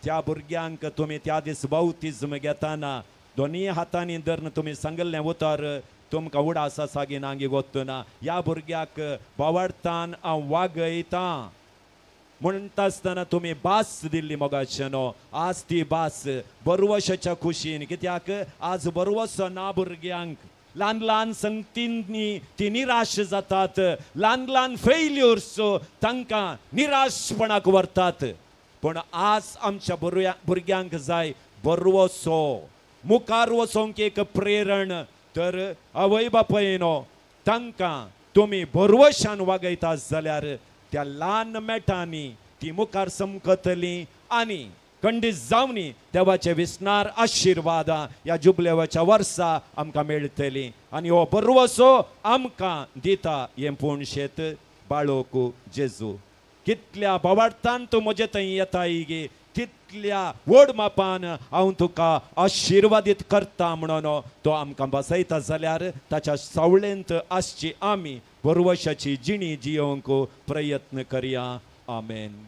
त्या भुरग्यांक तुमी त्या दीस बावतिज्म घेतना दोनूय हातांनी धरून तुमी सांगिल्लें उतर तुमकां उडास आसा की ना गोत्तना ह्या भुरग्याक बावडतान हांव वागयतां म्हणटा आसतना तुमी भास दिल्ली मोगाचेनो. आज ती भास बरवशाच्या खुशीन. कित्याक आज बरवसो ना भुरग्यांक. ल्हान ल्हान संगतींनी ती निराश जातात, ल्हान ल्हान फेल्युर्स तांकां निराशपणाक व्हरतात. पूण आज आमच्या भुरग्यांक जाय बरवसो. मुखार वचोंक एक प्रेरण। तर आवय बापायनो तांकां तुमी भरवशान वागयता जाल्यार त्या ल्हान मेटांनी ती मुखार समकतली आनी खंडीत जावनी देवाचे विसनार आशिर्वादां ह्या जुबलेवाच्या वर्सा आमकां मेळटली आनी हो भरवसो आमकां दिता हें पूण शेत बाळोक जेजू। कितल्या भावार्थान तूं म्हजे थंय येताय गे तितल्या व्हड मापान हांव तुका आशिर्वादीत करता म्हणून तो आमकां बसयता जाल्यार ताच्या सावळेंत आसची आमी भरवशाची जिणी जियोवंक प्रयत्न करया। आमेन।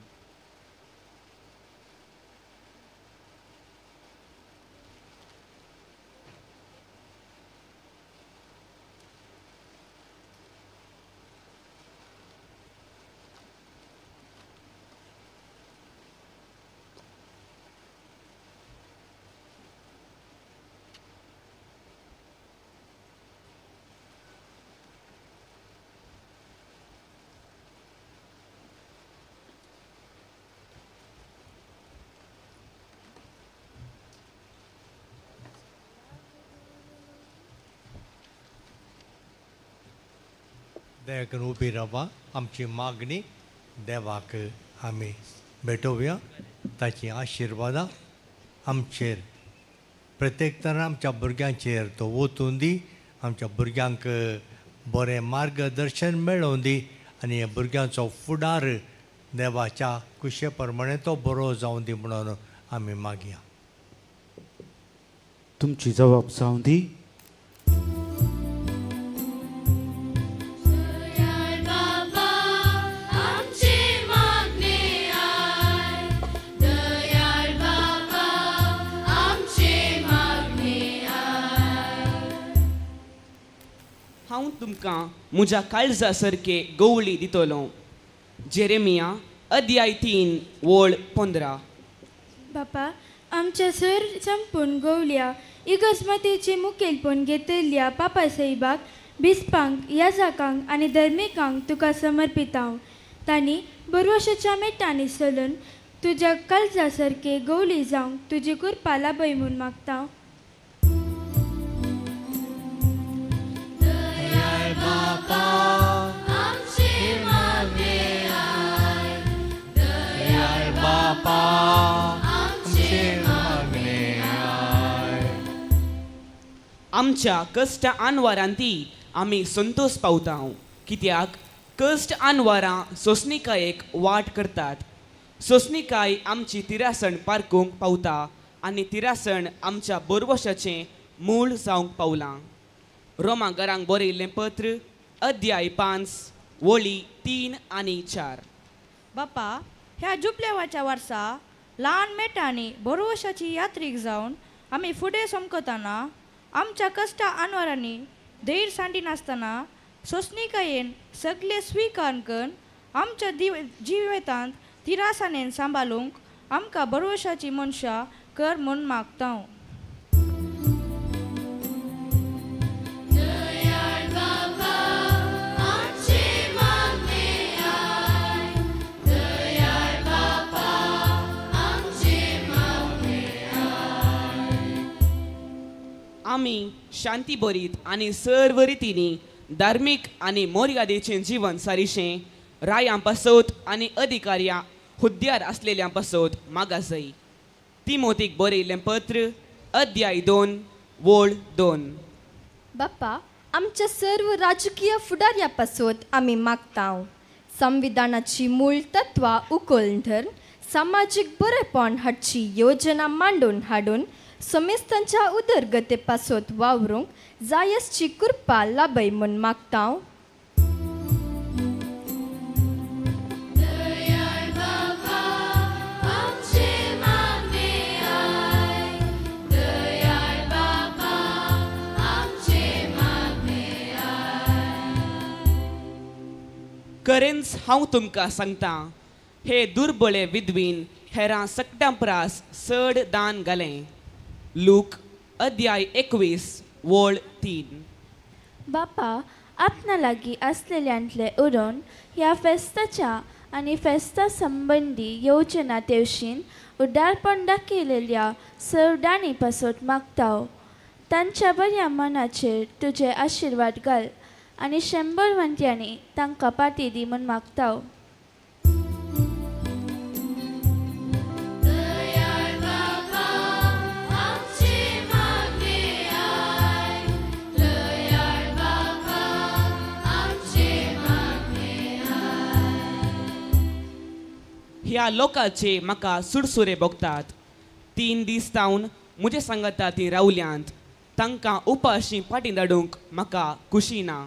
दया करून उबी रावा। आमची मागणी देवाक आमी भेटोवया, ताची आशिर्वादां आमचेर प्रत्येक तरान आमच्या भुरग्यांचेर तो वतून दी, आमच्या भुरग्यांक बरें मार्गदर्शन मेळोवन दी आनी ह्या भुरग्यांचो फुडार देवाच्या कुशे प्रमाणे तो बरो जावं दी म्हणून आमी मागया। तुमची जबाब जावं दी। हांव तुमकां म्हज्या काळजा सारके गवळी दितलो। जेरेमिया अध्याय 3 ओळ 15। बापा आमच्या सर संपूर्ण गवल्या इगर्जमातेचे मुखेलपण घेतिल्ल्या पापा साहेबाक बिस्पांक याजाकांक आनी धर्मिकांक तुका समर्पितांव। तांणी बरवशाच्या मेटांनी चलून तुज्या काळजा सारके गवली जावंक तुजी कृपा लाभय म्हूण मागता। आमच्या कश्ट आनवारांती आमी संतोष पावता, कित्याक कश्ट आनवारां सोंसणिकायेक वाट करतात। सोंसणिकाय आमची तिरासण पारकूंक पावता आनी तिरासण आमच्या बोरवशाचें मूळ जावंक पावलां। रोमा घरांक बरयिल्लें पत्र अध्याय 5 वळी 3 आनी 4। बापा ह्या जुपलेवाच्या वर्सा ल्हान मेटांनी बोरवशाची यात्रीक जावन आमी फुडें समकतना आमच्या कश्टा आनवारांनी धैर्य सांडिनासतना सोंसणिकायेन सगळे स्विकार करून आमच्या जिवितांत तिरासाणेन सांबाळूंक आमकां बरवशाची मनशां कर म्हूण मागता। आमी शांती भरीत आनी सर्व रितींनी धार्मीक आनी मर्यादेचें जिवन सारिशें रायां पासत आनी अधिकाऱ्यां हुद्द्यार आसलेल्यां पासत मागासय। तिमोतीक बरयिल्लें पत्र अध्याय 2 वळ 2। बापा आमच्या सर्व राजकीय फुडाऱ्या पासत आमी मागता। संविधानाची मूळ तत्वां उखलून धरून सामाजीक बरेपण हाडची योजना मांडून हाडून समेस्तांच्या उदरगते पासत वावरूंक जायसची कृपा लाभय म्हूण मागता। खरेंच हांव तुमकां सांगता, हे दुर्बळे विधवीन हेरां सगळ्यां प्रास चड दान घालें। लूक अध्याय 21 वळ 3। बापा आपणा लागीं आसलेल्यांतले उरोवन ह्या फेस्ताच्या आनी फेस्ता संबंदी योजना तेवशीन उदारपण दाखयलेल्या सर्वदांनी पासत मागता. तांच्या बऱ्या मनाचेर तुजे आशिर्वाद घाल आनी 100 वंट्यांनी तांकां पाटी दी म्हूण मागता. ह्या लोकांचे म्हाका सुरसुरे भोगतात. 3 दीस तावन म्हजे सांगता ती रावल्यांत. तांकां उपाशी फाटीं धाडूंक म्हाका खुशी ना.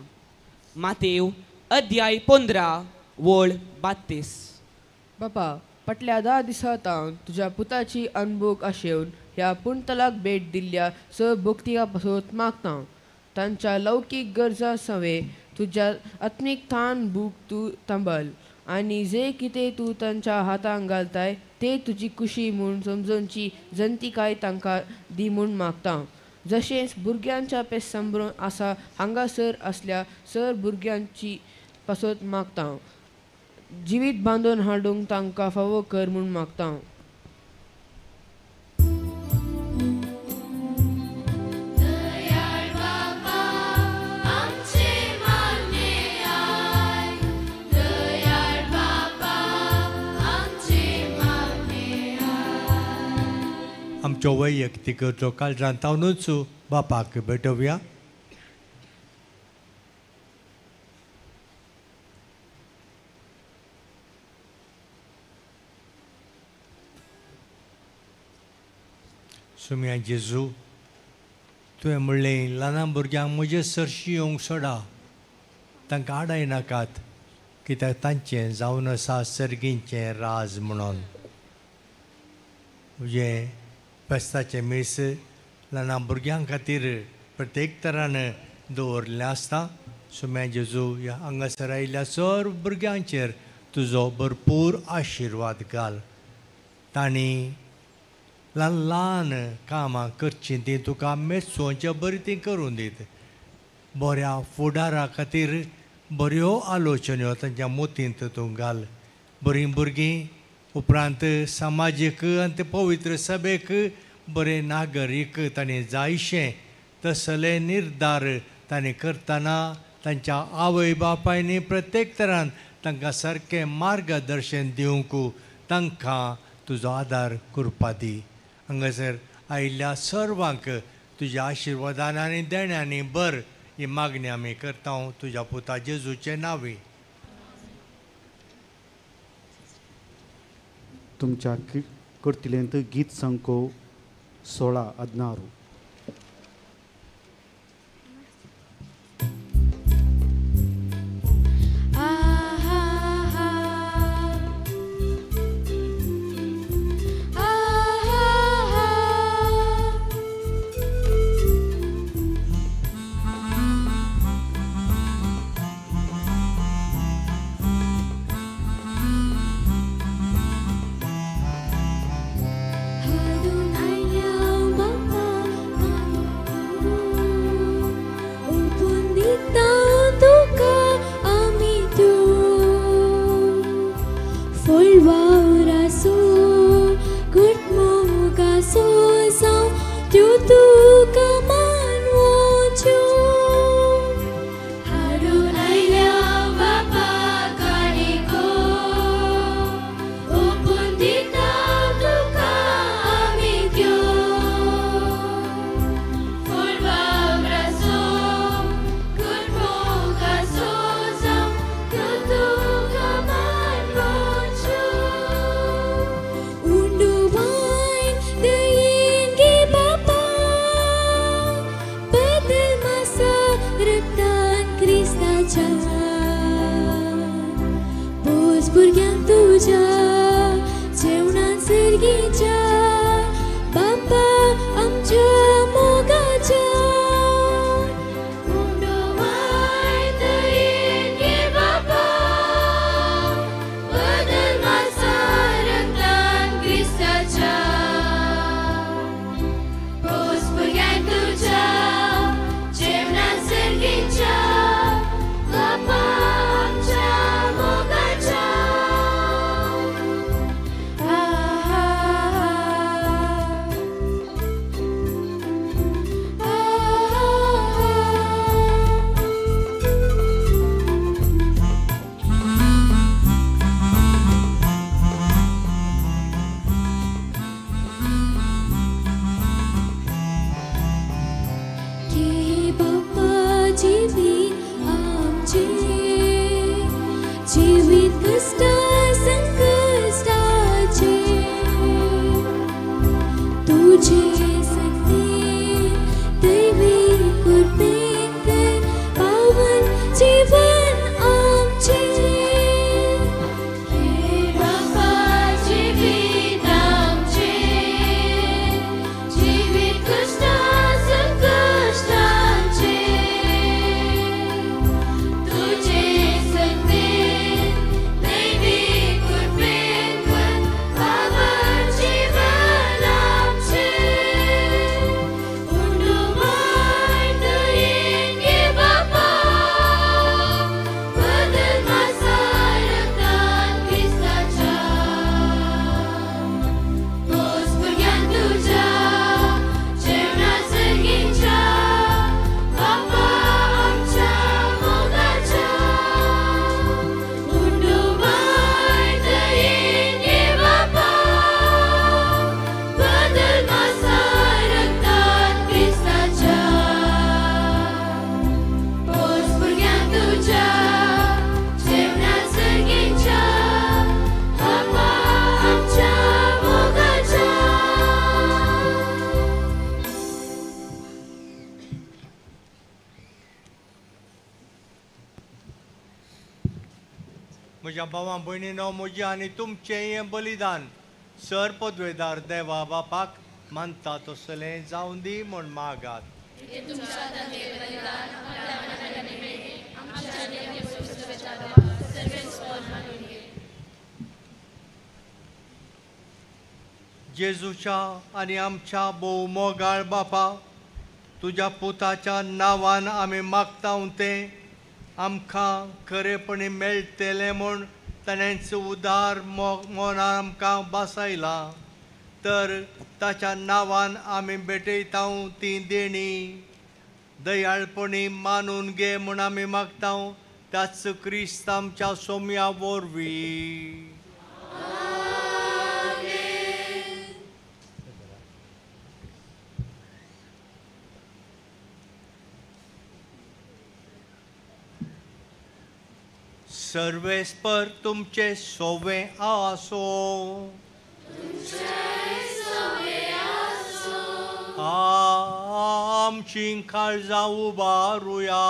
मातेव अध्याय 15 वळ 32. बापा, फाटल्या 10 दिसां तावन तुज्या पुताची अनभोग आशेवन ह्या पुणतलाक भेट दिल्ल्या स भक्तिया पासत मागता. तांच्या लौकीक गरजा सवे तुज्या आत्मीक थान भूक तूं थांबल आनी जे कितें तूं तांच्या हातांक घालताय ते तुजी खुशी म्हूण समजोवची जनतिकाय तांकां दी म्हूण मागता. जशेंच भुरग्यांच्या पेस संबरून आसा हांगासर आसल्या सर भुरग्यांची पासत मागता. जिवीत बांदून हाडूंक तांकां फावो कर म्हूण मागता. आमचो वैयक्तीक जो काळजांत तावनूच बापाक भेटोवया. सुम्या जेजू, तुवें म्हणलें ल्हान भुरग्यांक म्हजे सरशी येवंक सोडा, तांकां आडाय नाकात, कित्याक तांचें जावन आसा सर्गींचें राज म्हणून. तुजें फेस्ताचें मीस ल्हान भुरग्यां खातीर प्रत्येक तरान दवरिल्लें आसता. सुम्या जेजू, ह्या हांगासर आयिल्ल्या सर्व भुरग्यांचेर तुजो भरपूर आशिर्वाद घाल. तांणी ल्हान ल्हान कामां करचीं तीं तुका मेचोवचे बरीं तीं करून दीत. बऱ्या फुडारा खातीर बऱ्यो आलोचन्यो तांच्या मोतींत तूं घाल. बरीं भुरगीं उपरांत समाजीक आनी ते पवित्र सभेक बरे नागरीक तांणी जायशें तसले निर्धार तांणी करतना तांच्या आवय बापायनी प्रत्येक तरान तांकां सारकें मार्गदर्शन दिवंक तांकां तुजो आदार करपा दी. हांगासर आयिल्ल्या सर्वांक तुज्या आशिर्वादान आनी देण्यांनी बर ही मागणी आमी करता तुज्या पुता जेजूचे नांवी. तुमच्या करतिलेंत गीत संको 16 अदनारू. बापा आमच्या मोगाच्या. म्हज्या भावां भयणीनो, म्हजें आनी तुमचें हें बलिदान सर पदवेदार देवा बापाक मानता तसलें जावं दी म्हूण मागात. जेजूच्या आनी आमच्या भोव मोगाळ बापा, तुज्या पुताच्या नांवान आमी मागता तें आमकां खरेपणी मेळटलें म्हूण ताणेंच उदार मनान आमकां बसयलां. तर ताच्या नांवान आमी भेटयता ती देणी दयाळपणी मानून घे म्हूण आमी मागता, त्याच क्रिस्त आमच्या सोम्या वरवीं. सर्वेस्पर तुमचे सोवे आसो. आमची काळजां उबारुया.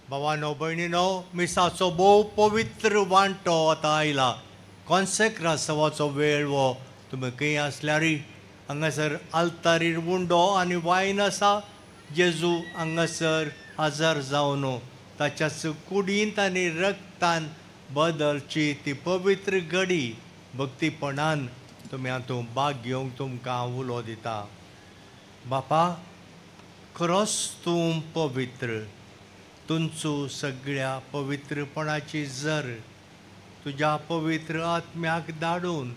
भावानो भयणीनो, मिसाचो भोव पवित्र वांटो आतां आयला. कॉन्सेक्रासावाचो वेळ हो. तुमी खंय आसल्यारय हांगासर आल्तारीर उंडो आनी वायन आसा. जेजू हांगासर हजर जावन ताच्याच कुडींत आनी रक्तान बदलची ती पवित्र घडी भक्तीपणान तुमी हातूंत भाग घेवंक तुमकां उलो दिता. बापा, खरोच तूं पवित्र, तुमचो सगळ्या पवित्रपणाची जर तुज्या पवित्र आत्म्याक धाडून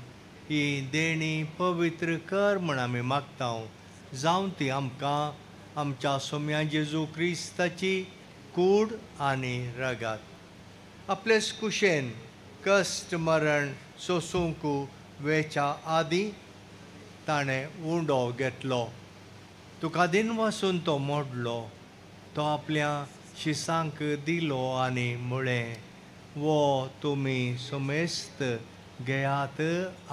ही देणी पवित्र कर म्हूण आमी मागता. जावं ती आमकां आमच्या सोम्या जेजू क्रिस्ताची कूड आनी रगात. आपलेच कुशेन कश्ट मरण सोसूंक वेच्या आदीं ताणें उंडो घेतलो. तुका दिनवासून तो मोडलो, तो आपल्या शिसांक दिलो आनी म्हळें, वो तुमी समेस्त घेयात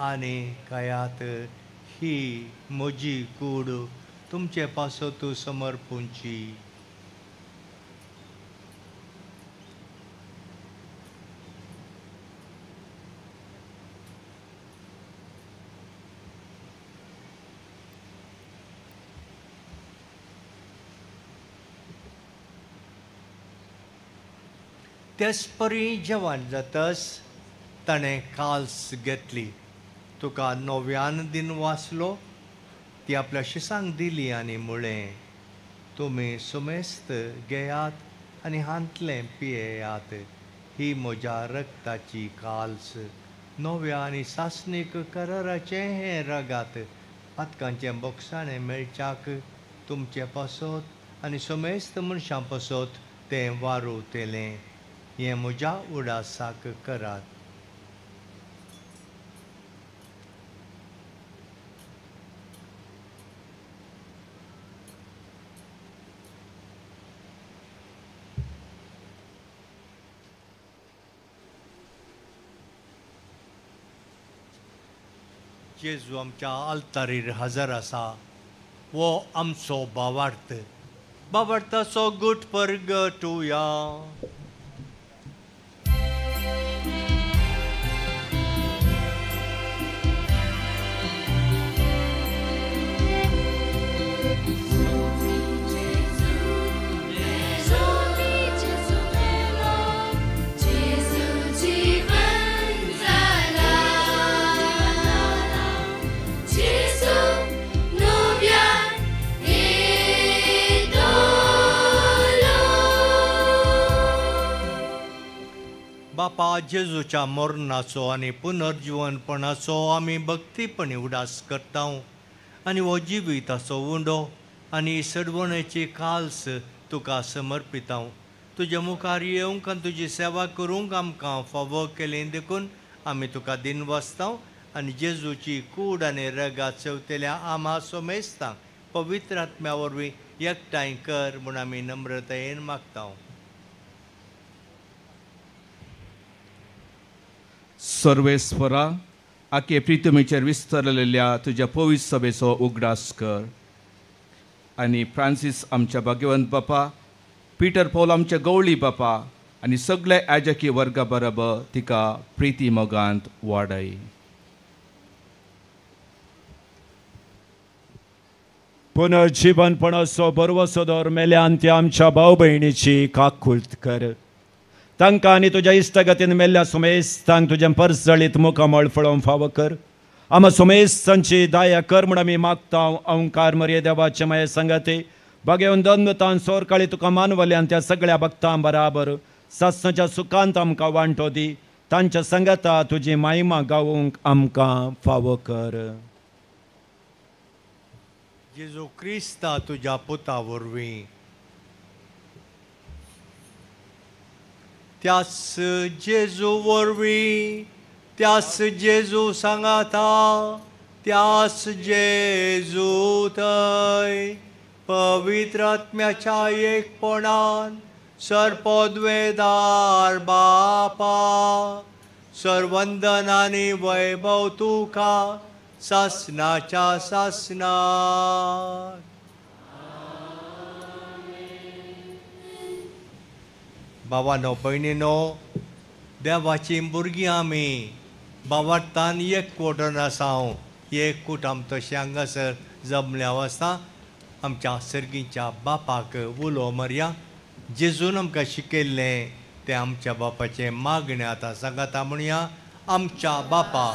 आनी खायात, ही म्हजी कूड तुमचे पासत समर्पूंची. तेच परी जेवण जातस ताणें काल्स घेतली, तुका नव्यान दिन वाचलो, ती आपल्या शिसांक दिली आनी म्हळें, तुमी सुमेस्त घेयात आनी हांतलें पियेयात, ही म्हज्या रक्ताची काल्स, नव्या आनी सासणीक कराराचें हें रगात, पातकांचें बोगसाणें मेळच्याक तुमचे पासत आनी सुमेस्त मनशां पासत तें वारोवतलें, हें म्हज्या उडासाक करात. जेजू आमच्या आल्तारीर हजर आसा, वो आमचो भावार्थ, भावार्थाचो गुट परगटुया. बापा, जेजूच्या मरणाचो आनी पुनर्जिवनपणाचो आमी भक्तीपणी उडास करता आनी हो जिविताचो उंडो आनी सडवणेची काल्स तुका समर्पिता. तुज्या मुखार येवंक आनी तुजी सेवा करूंक आमकां फावो केली देखून आमी तुका दिनवासता आनी जेजूची कूड आनी रगात सेवतल्या आमा सोमेस्तांक पवित्र आत्म्या वरवीं एकठांय कर म्हूण आमी नम्रतायेन मागता. सर्वेस्वरा, आखे प्रितमेचेर विस्तरलेल्या तुज्या पवित्र सभेचो उगडास कर आनी फ्रांसीस आमच्या भाग्यवंत बापा, पीटर पॉल आमच्या गवळी बापा आनी सगळ्या याजकी वर्गा बरोबर तिका प्रिती मोगांत वाडय. पुनर्जीवनपणाचो बरवसो दवर मेल्यान त्या आमच्या भाव भयणीची काकुळट कर. तांकां आनी तुज्या इश्टागतीन मेल्ल्या सुमेस्तांक तुजें परजळीत मुखामळ फळोवंक फावो कर. आमा सुमेस्तांची दया कर म्हूण आमी मागता. ओंकार मरिये देवाचे माये संगाते भागेवन दंदतान सोरकाळी तुका मानवल्यान त्या सगळ्या भक्तां बराबर सासणाच्या सुखांत आमकां वांटो दी. तांच्या संगाता तुजी महिमा गावूंक आमकां फावो कर. जेजू क्रिस्ता तुज्या पुता वरवीं, त्यास जेजू वरवीं, त्यास जेजू सांगाता, त्यास जेजू थंय पवित्र आत्म्याच्या एकपणान सर्पद्वेदार बापा, सर्वंदन आनी वैभव तुका सासणाच्या सासणाक. बाबानो भयणीनो, देवाची भुरगीं आमी बाबार्थान एक कोटन आसा. एक कूट आम तशें हांगासर जमल्या आसता आमच्या सर्गीच्या बापाक उलो मारया. जेजून आमकां शिकयल्लें तें आमच्या बापाचें मागणें आतां सांगाता म्हणया. आमच्या बापा,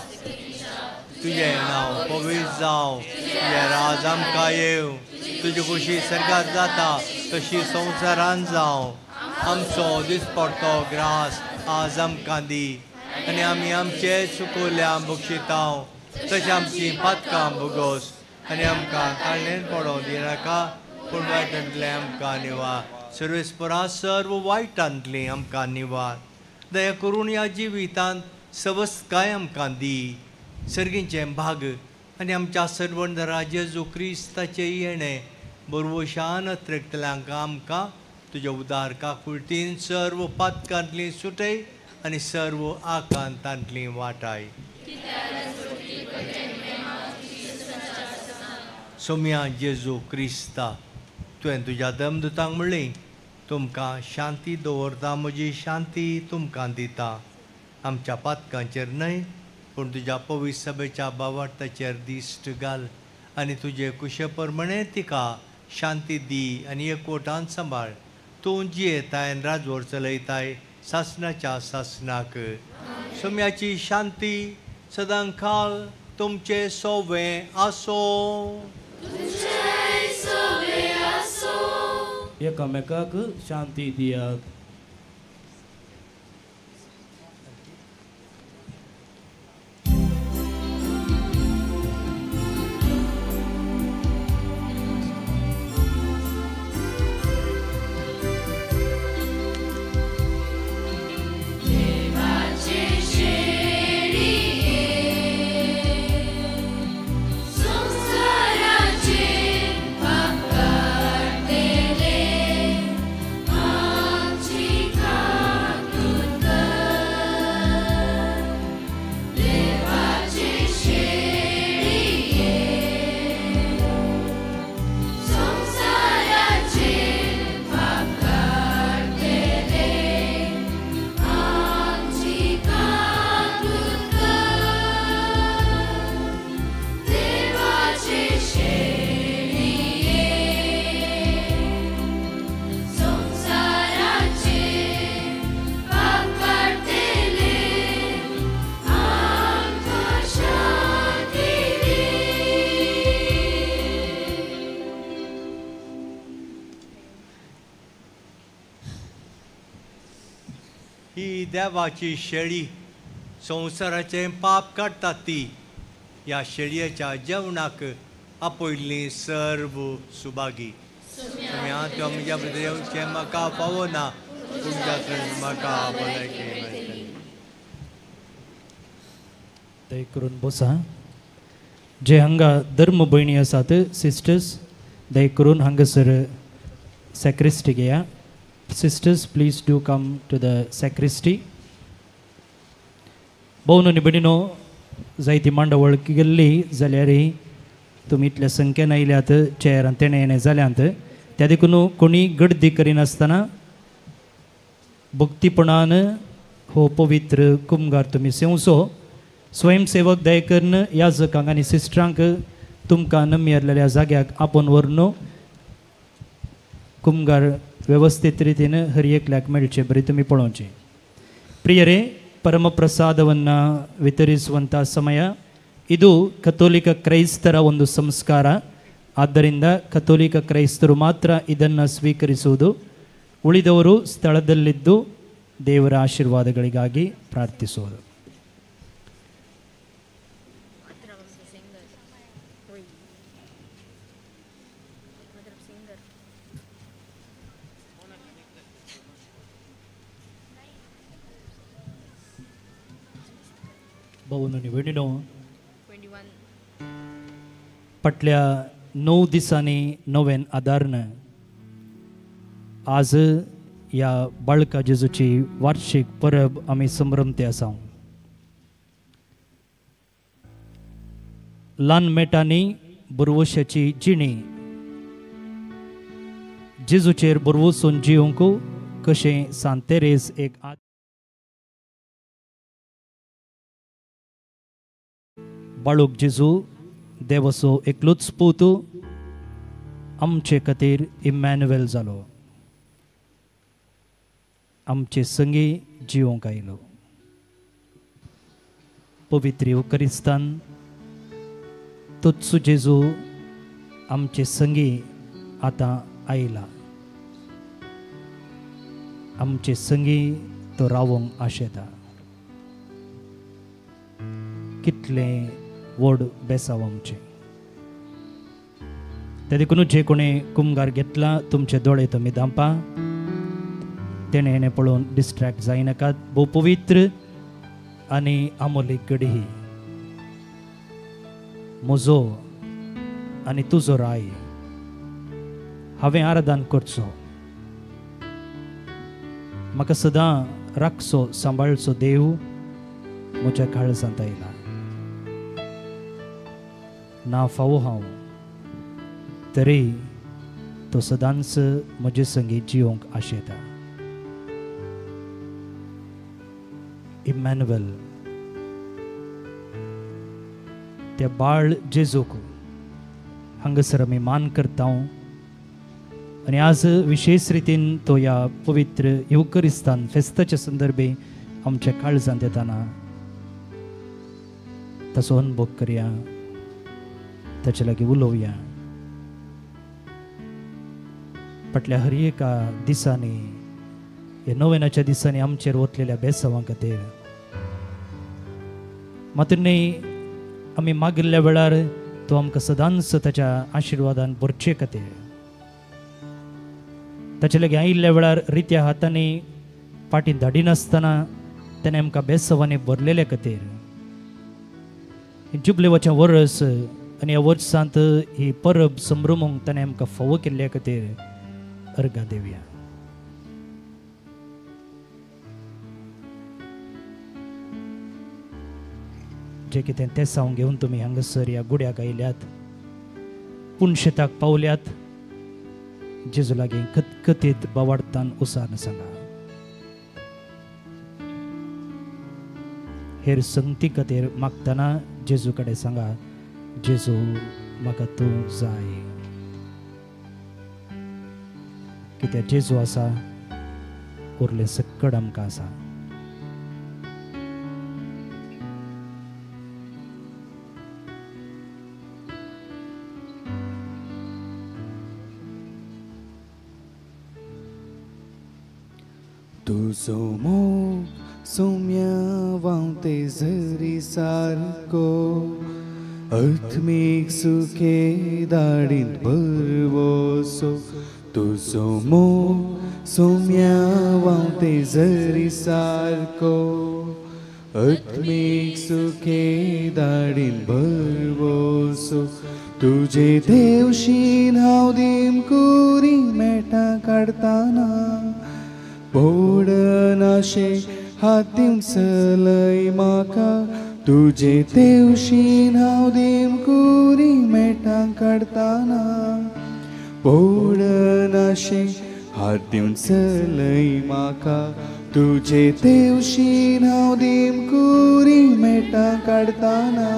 तुजें नांव पवित्र जावं, तुजें राज आमकां येवं, तुजी खुशी सर्गात जाता तशी संवसारान जावं. आमचो दिसपडतो ग्रास आज आमकां दी आनी आमी आमचे चुकोल्या बक्षिता तशें आमची पातकां भोगोस आनी आमकां काडल्यान पडोवं दिनाका, पूण वायटांतलें आमकां निवार. सर्वेस्परा सर्व वायटांतलीं आमकां निवार. दया करून ह्या जिवितांत सवस्तकाय आमकां दी. सर्गींचें भाग आनी आमच्या सर्वंदरा जेजू क्रिस्ताचें येणें बरवशान अत्रेकतल्यांक आमकां तुज्या उदार काकुळटीन सर्व पातकांतलीं सुटय आनी सर्व आकांतांतलीं वाटाय. सोम्या जेजू क्रिस्ता, तुवें तुज्या दमदुतांक म्हणलें, तुमकां शांती दवरता, म्हजी शांती तुमकां दिता. आमच्या पातकांचेर न्हय पूण तुज्या पवित्र सभेच्या भावार्थाचेर दिश्ट घाल आनी तुजे कुशे प्रमाणे तिका शांती दी आनी एकवटान सांबाळ. तूं जियेताय आनी राजवट चलयताय सासनाच्या सासनाक. सोम्याची शांती सदांकाल तुमचे सोवे आसो. एकामेकाक शांती दियात. देवाची शेळी संवसाराचें पाप काडटा ती ह्या शेळयेच्या जेवणाक आपयल्ली सर्व सुभागी. तुमी म्हज्या भितर येवचें म्हाका पावना, पूण जात्रेन म्हाका भलायकी मेळटली. दय करून बसा. जे हांगा धर्म भयणी आसात सिस्टर्स, दय करून हांगासर सॅक्रिस्टी घेया. Sisters, please do come to the sacristy. भोवन आनी भयणीनो, जायती मांडावळ केल्ली जाल्यार तुमी इतल्या संख्येन आयल्यात, चेअरान तेणें येणें जाल्यांत, त्या देखून कोणी गर्दी करिनासतना भक्तीपणान हो पवित्र कुमगार तुमी सेवचो. स्वयंसेवक दया करून याजकांक आनी सिस्टरांक तुमकां नमियरलेल्या जाग्याक आपोवन व्हरून कुमगार व्यवस्थित रितीन हर एकल्याक मेळचे बरी तुमी पळोवचें. ಪ್ರಿಯರೇ, ಪರಮಪ್ರಸಾದವನ್ನು ವಿತರಿಸುವಂಥ ಸಮಯ ಇದು ಕಥೋಲಿಕ ಕ್ರೈಸ್ತರ ಒಂದು ಸಂಸ್ಕಾರ. ಆದ್ದರಿಂದ ಕಥೋಲಿಕ ಕ್ರೈಸ್ತರು ಮಾತ್ರ ಇದನ್ನು ಸ್ವೀಕರಿಸುವುದು, ಉಳಿದವರು ಸ್ಥಳದಲ್ಲಿದ್ದು ದೇವರ ಆಶೀರ್ವಾದಗಳಿಗಾಗಿ ಪ್ರಾರ್ಥಿಸುವುದು. भावनो भयणीनो, फाटल्या 9 दिसांनी नव्यान आदारन आज ह्या बाळका जेजूची वार्षिक परब आमी संभ्रमते आसा. ल्हान मेटांनी बुरवशाची जिणी जेजूचेर बुरवसून जिवंक कशें सांत तेरेज एक बाळूक जेजू देवाचो एकलोच पूत आमचे खातीर इमॅन्युएल जालो, आमचे संगी जिवंक आयलो. पवित्र युक्रिस्तान तोच जेजू आमचे संगी आतां आयला, आमचे संगी तो रावंक आशेता. कितलें व्हड बेसांव आमचें. ते देखून जे कोणें कुमगार घेतला तुमचे दोळे तुमी धांपा, तेणें हेणें पळोवन डिस्ट्रॅक्ट जायनाकात. भोव पवित्र आनी आमोलीक घडी ही. म्हजो आनी तुजो राय हांवें आराधन करचो, म्हाका सदां राखचो सांबाळचो देव म्हज्या काळजांत आयला. ना फावो हांव तरी तो सदांच म्हजे संगी जिवंक आशेता. इमॅन्युएल त्या बाळ जेजूक हांगासर आमी मान करता आनी आज विशेष रितीन तो ह्या पवित्र येवकरिस्तान फेस्ताच्या संदर्भे आमच्या काळजांत येताना ताचो अनुभव करया, ताचे लागीं उलोवया. फाटल्या हर एका दिसांनी ह्या नोवेनाच्या दिसांनी आमचेर वतलेल्या बेसावां खातीर मात्र न्हय आमी मागिल्ल्या वेळार तो आमकां सदांच ताच्या आशिर्वादान भरचे खातीर ताचे लागीं आयिल्ल्या वेळार रित्या हातांनी फाटीं धाडिनासतना ताणें आमकां बेसवांनी भरलेल्या खातीर जुबलेवाचें वर्स आनी ह्या वर्सांत ही परब संभ्रमूंक ताणें आमकां फावो केल्ल्या खातीर अर्गां दिवया. जे कितें तेसांव घेवन तुमी हांगासर ह्या गुड्याक आयल्यात, पुनशेताक पावल्यात, जेजू लागीं खतखतीत बावाडतान उसान सांगा. हेर संगती खातीर मागतना जेजू कडेन सांगा, जेजू म्हाका तूं जाय. कित्याक जेजू आसा उरलें सक्कड आमकां आसा. तुजो मोग सोम्या व्हांवते झरी सारको आत्मीक सुखे दाडींत भरवसो. तुजो मोग सोम्या व्हांवते झरी सारको आत्मीक सुखे दाडींत भरवसो. तुजे देवशीन हांव दिमकुरी मेटां काडताना पडनाशे हात दिवन चलय म्हाका. तुजे तेवशीन हांव दिमकुरी मेटां काडताना पडनाशे हात दिवन चलय म्हाका. तुजे तेवशीन हांव दिमकुरी मेटां काडताना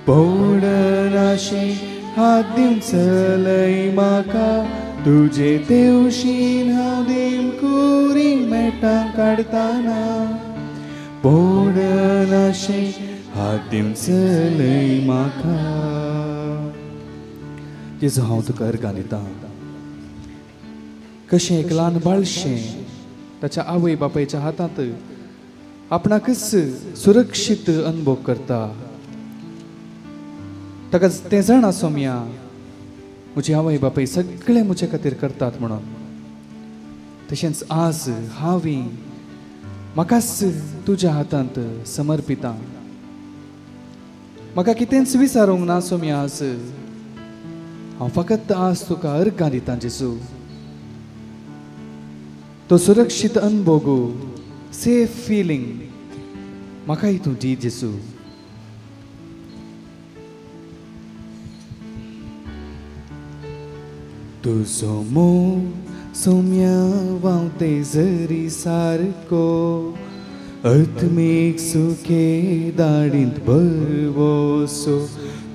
पडनाशे हात दिवन चलय म्हाका. तुजे तेवशीन हांव दिमकुरी मेटां काडताना पडनाशे हात दिवन चलय म्हाका. जेजू हांव तुका अर्गां दितां. कशें एक ल्हान बाळशें ताच्या आवय बापायच्या हातांत आपणाकच सुरक्षीत अनुभव करता, ताका तें जाणा सोम्या म्हजी आवय बापाय सगळें म्हजे खातीर करतात म्हणून. तशेंच आज हांवें म्हाकाच तुज्या हातांत समर्पितां. म्हाका कितेंच विचारूंक ना सोम्या, आज हांव फकत आज तुका अर्गां दितां जेजू. तो सुरक्षीत अनुभव, सेफ फिलींग म्हाकाय तूं दी जेजू. तुजो मोग सोम्या व्हांवते झरी सारको आत्मीक सुखे दाडींत भरवसो.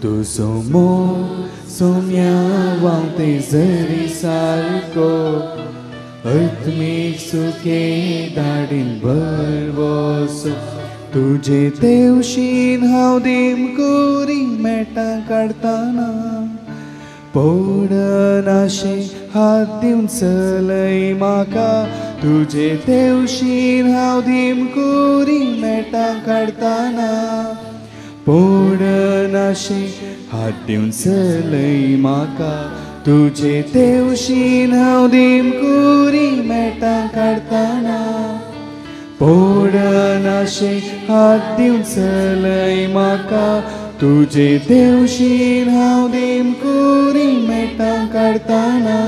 तुजो मोग सोम्या व्हांवते झरी सारको आत्मीक सुखे दाडींत भरवसो. तुजे तेवशीन हांव दिमकुरी मेटां काडताना पडनाशे हात दिवन चलय म्हाका. तुजे तेवशीन हांव दिमकुरी मेटां काडताना पडनाशे हात दिवन चलय म्हाका. तुजे तेवशीन हांव दिमकुरी मेटां काडताना पडनाशे हात दिवन चलय म्हाका. तुजे देवशीन हांव दिमकुरी मेटां काडताना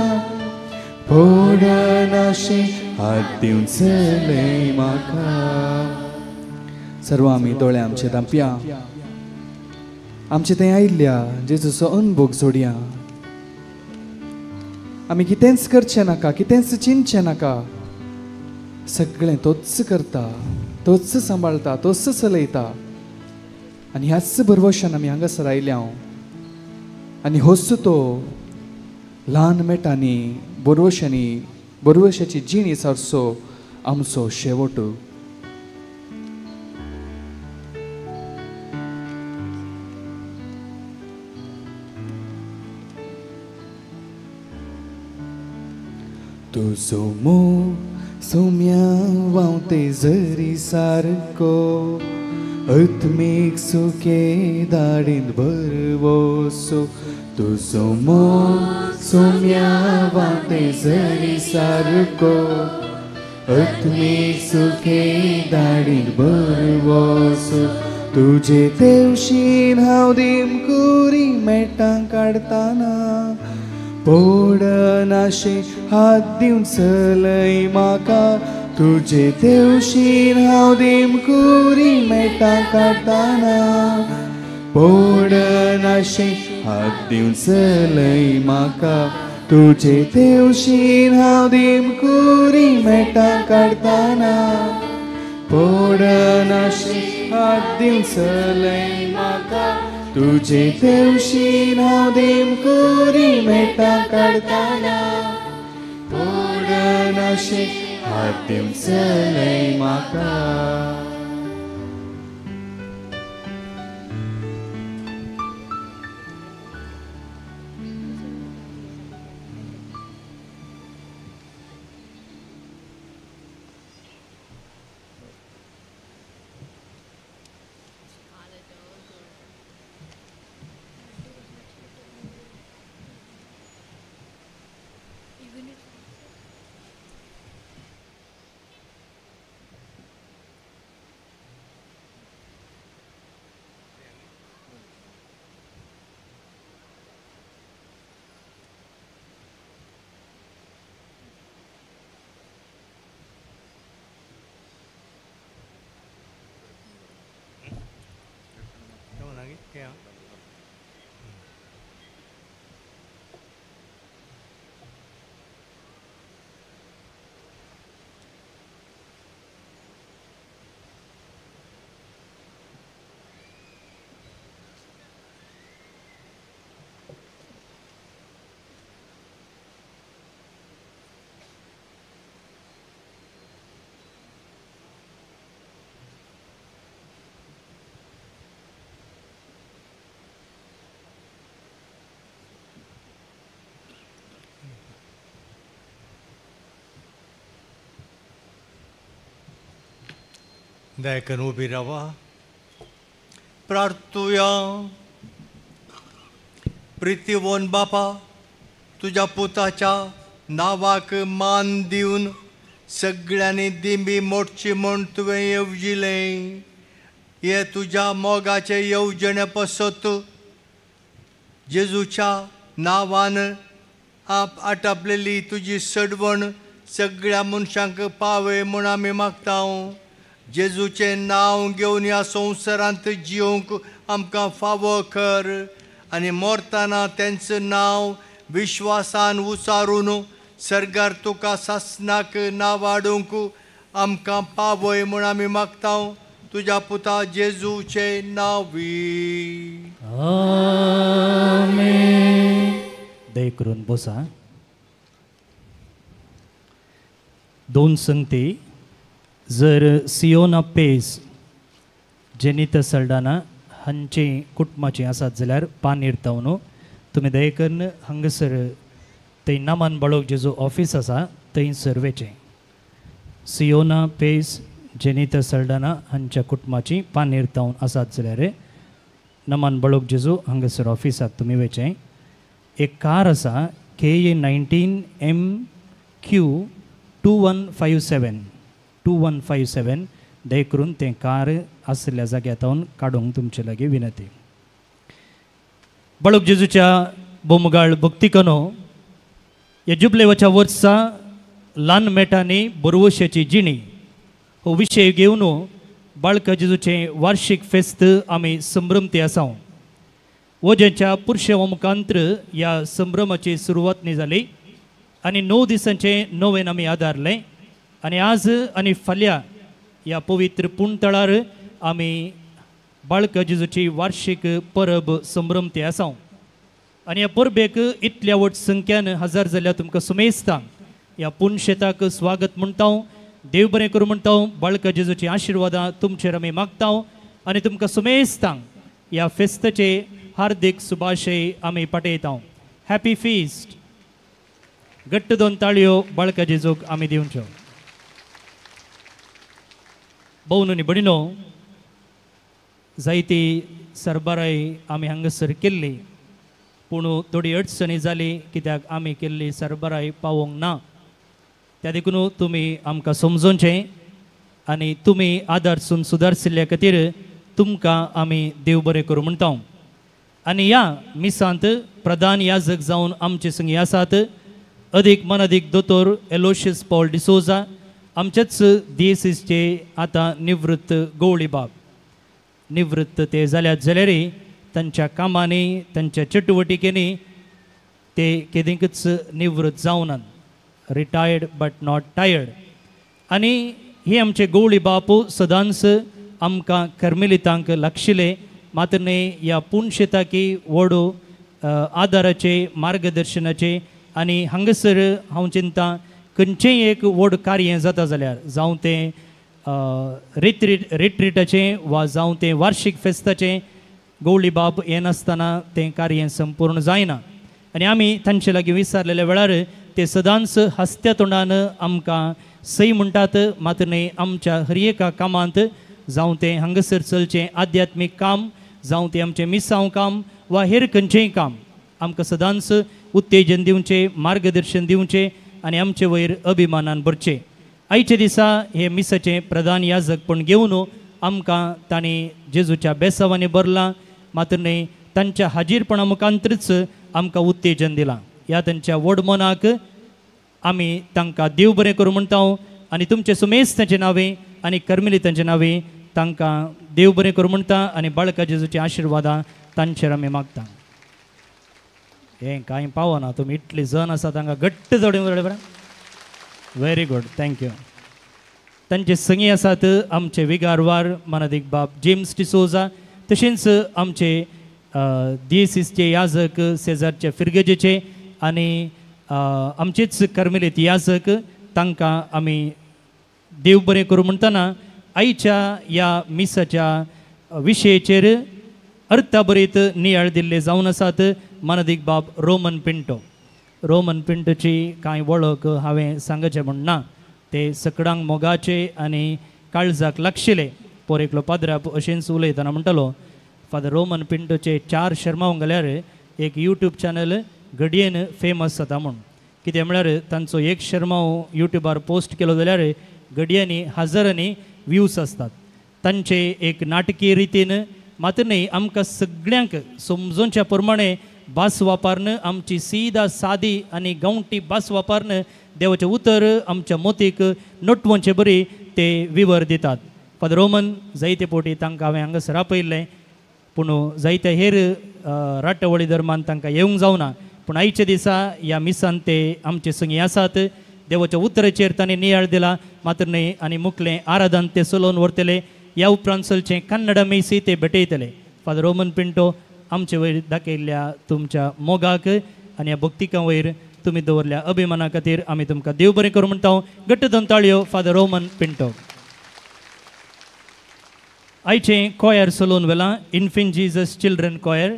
पडनाशे हात दिवन चलय म्हाका. सर्व आमी दोळे आमचे धांपया, आमचे थंय आयिल्ल्या जेजूचो अनुभव जोडया. आमी कितेंच करचें नाका, कितेंच चिंतचें नाका, सगळें तोच करता, तोच सांबाळटा, तोच चलयता. आनी ह्याच भरवशान आमी हांगासर आयल्या आनी होच तो ल्हान मेटांनी बोरवशांनी बोरवशाची जिणी सारसो आमचो शेवट. तुजो मोग सोम्या व्हांवते झरी सारको आत्मीक सुके दाडींत भरवसो. तुजो मोग सोम्या व्हांवते झरी सारको आत्मीक सुके दाडींत भरवसो. तुजे तेवशीन हांव दिमकुरी मेटां काडताना पडनाशे हात दिवन चलय म्हाका. तुजे तेवशीन हांव दिमकुरी मेटां काडताना पडनाशे हात दिवन चलय म्हाका. तुजे तेवशीन हांव दिमकुरी मेटां काडताना पडनाशे हात दिवन चलय म्हाका. तुजे तेवशीन हांव दिमकुरी मेटां काडताना पडनाशे हात दिवन चलय म्हाका. दयाकरून उबी रावा. प्रार्थुया. प्रितीवन बापा, तुज्या पुताच्या नांवाक मान दिवन सगळ्यांनी दिंबी मोडची म्हूण तुवें येवजिलें. हे तुज्या मोगाचे येवजणे पासत जेजूच्या नांवान आप आटापलेली तुजी सडवण सगळ्या मनशांक पावय म्हूण आमी मागता. जेजूचें नांव घेवन ह्या संवसारांत जिवंक आमकां फावो कर आनी मरतना तेंचें नांव विश्वासान उचारून सर्गार तुका सासणाक नांव हाडूंक आमकां पावय म्हूण आमी मागता. तुज्या पुता जेजूचें नांवी आमेन. दया करून बसा. दोन संगती जर सियोना पेस जेनिता सल्डाना हांचे कुटुंबाची आसात जाल्यार पानीर तावन तुमी दया करून हांगासर थंय नामान बाळोक जेजो ऑफीस आसा थंयसर वचें. सियोना पेस जेनिता सल्डाना हांच्या कुटुंबाची पानीर तावन आसात जाल्यार नमान बाळोक जेजू हांगासर ऑफिसाक तुमी वचें. एक कार आसा KA 19 MQ 2157 2157 दया करून तें कार आशिल्ल्या जाग्यार तावन काडूंक तुमचे लागीं विनंती. बाळूक जेजूच्या बोमगाळ भक्तिकनो ह्या जुबलेवाच्या वर्सा ल्हान मेटांनी बरवशाची जिणी हो विशय घेवन बाळका जेजूचें वार्षीक फेस्त आमी संभ्रमती आसा. वजेंच्या पुरशेवा मुखांत्र ह्या संभ्रमाची सुरवात न्ही जाली आनी 9 दिसांचें नवेन आमी आदारलें आनी आज आनी फाल्यां ह्या पवित्र पुणतळार आमी बाळका जेजूची वार्षीक परब संभ्रमती आसा. आनी ह्या परबेक इतल्या व्हड संख्यान हजर जाल्यार तुमकां सुमेस्तां ह्या पुनशेताक स्वागत म्हणटा, देव बरें करूं म्हणटा. बाळका जेजूची आशिर्वादां तुमचेर आमी मागता आनी तुमकां सुमेस्तां ह्या फेस्ताचे हार्दीक शुभाशय आमी पाठयता. Happy feast. घट्ट दोन ताळयो बाळका जेजूक आमी दिवच्यो. भोवनू भणिनो, जायती सरबराय आमी हांगासर केल्ली, पूण थोडी अडचणी जाली कित्याक आमी केल्ली सरबराय पावोंक ना. त्या देखून तुमी आमकां समजोवचें आनी तुमी आदारसून सुदारशिल्ल्या खातीर तुमकां आमी देव बरें करूं म्हणटा. आनी ह्या मिसांत प्रधान याजक जावन आमचे संगी आसात अदीक मनादीक दोतोर एलोशियस पॉल डिसोजा, आमचेच दियेसीसचे आतां निवृत्त गवळी बाब. निवृत्त ते जाल्यात जाल्यार तांच्या कामांनी तांच्या चटुवटिकेंनी ते केदींकच निवृत्त जावनात, रिटायर्ड बट not tired. आनी हे आमचे गवळी बापू सदांच आमकां कर्मेलितांक लागशिले, मात्र न्हय ह्या पुनशेताकी व्हड आदाराचे मार्गदर्शनाचे. आनी हांगासर हांव चिंता खंयचेंय एक व्हड कार्य जाता जाल्यार, जावं तें रिट्रीटाचें वा जावं तें वार्षीक फेस्ताचें, गवळी बाब येनासतना तें कार्य संपूर्ण जायना. आनी आमी तांचे लागीं विचारलेल्या वेळार ते सदांच हसत्या तोंडान आमकां सय म्हणटात, मात्र न्हय आमच्या हर एका कामांत, जावं तें हांगासर चलचें आध्यात्मीक काम, जावं तें आमचें मिसांव काम वा हेर खंयचेंय काम, आमकां सदांच उत्तेजन दिवचें, मार्गदर्शन दिवचें आनी आमचे वयर अभिमानान भरचें. आयच्या दिसा हे मिसाचें प्रधान याजकपण घेवन आमकां तांणी जेजूच्या बेसावांनी भरलां, मात्र न्हय तांच्या हाजीरपणा मुखांतच आमकां उत्तेजन दिलां. ह्या तांच्या व्हड मनाक आमी तांकां देव बरें करूं म्हणटा आनी तुमचें सुमेस तांचें नांवें आनी कर्मेली तांचें नांवें तांकां देव बरें करूं म्हणटा आनी बाळका जेजूची आशिर्वादां तांचेर आमी मागता. हें कांय पावना, तुमी इतली जण आसा तांकां घट्ट जोडून बरें. Very good, thank you. तांचे संगी आसात आमचे विगारवार मनादीक बाब जेम्स डिसोजा, तशेंच आमचे दियेसीसचे याजक सेजारचे फिरगजेचे आनी आमचेच कर्मेलीत याजक, तांकां आमी देव बरें करूं म्हणटना आयच्या ह्या मिसाच्या विशयेचेर अर्थाभरीत नियाळ दिल्ले जावन आसात मनादीक बाब रोमन पिंटो. रोमन पिंटोची कांय वळख हांवें सांगचें म्हूण ना, ते सकडांक मोगाचे आनी काळजाक लागशिले. पोर एकलो पाद्राप अशेंच उलयतना म्हणटालो, फादर रोमन पिंटोचे 4 शर्माव घाल्यार एक यूट्यूब चॅनल घडयेन फेमस जाता म्हूण. कितें म्हळ्यार तांचो एक शर्माव यूट्यूबार पोस्ट केलो जाल्यार घडयांनी हजारांनी व्यूज आसतात. तांचे एक नाटकीय रितीन मात्र न्हय आमकां सगळ्यांक समजोवच्या प्रमाणे भास वापरून, आमची सीधा सादी आनी गांवठी भास वापरून देवाचें उतर आमच्या मोतीक नटवोवचे बरी ते विवर दितात. फादर रोमन जायते पोटी तांकां हांवें हांगासर आपयल्लें, पूण जायते हेर राटवळी धर्मान तांकां येवंक जावना, पूण आयच्या दिसा ह्या मिसान ते आमचे संगी आसात. देवाच्या उतराचेर तांणी नियाळ दिला, मात्र न्हय आनी मुखलें आराधन ते चलोवन व्हरतले. ह्या उपरांत चलचें कन्नडा मेसी ते भेटयतले. फादर रोमन पिंटो आमचे वयर दाखयल्ल्या तुमच्या मोगाक आनी ह्या भक्तिकां वयर तुमी दवरल्या अभिमाना खातीर आमी तुमकां देव बरें करूं म्हणटा. घट्ट दोन ताळयो फादर रोमन पिंटो. आयचें कॉयर चलोवन व्हेलां इन्फिंट जीजस चिल्ड्रन कॉयर.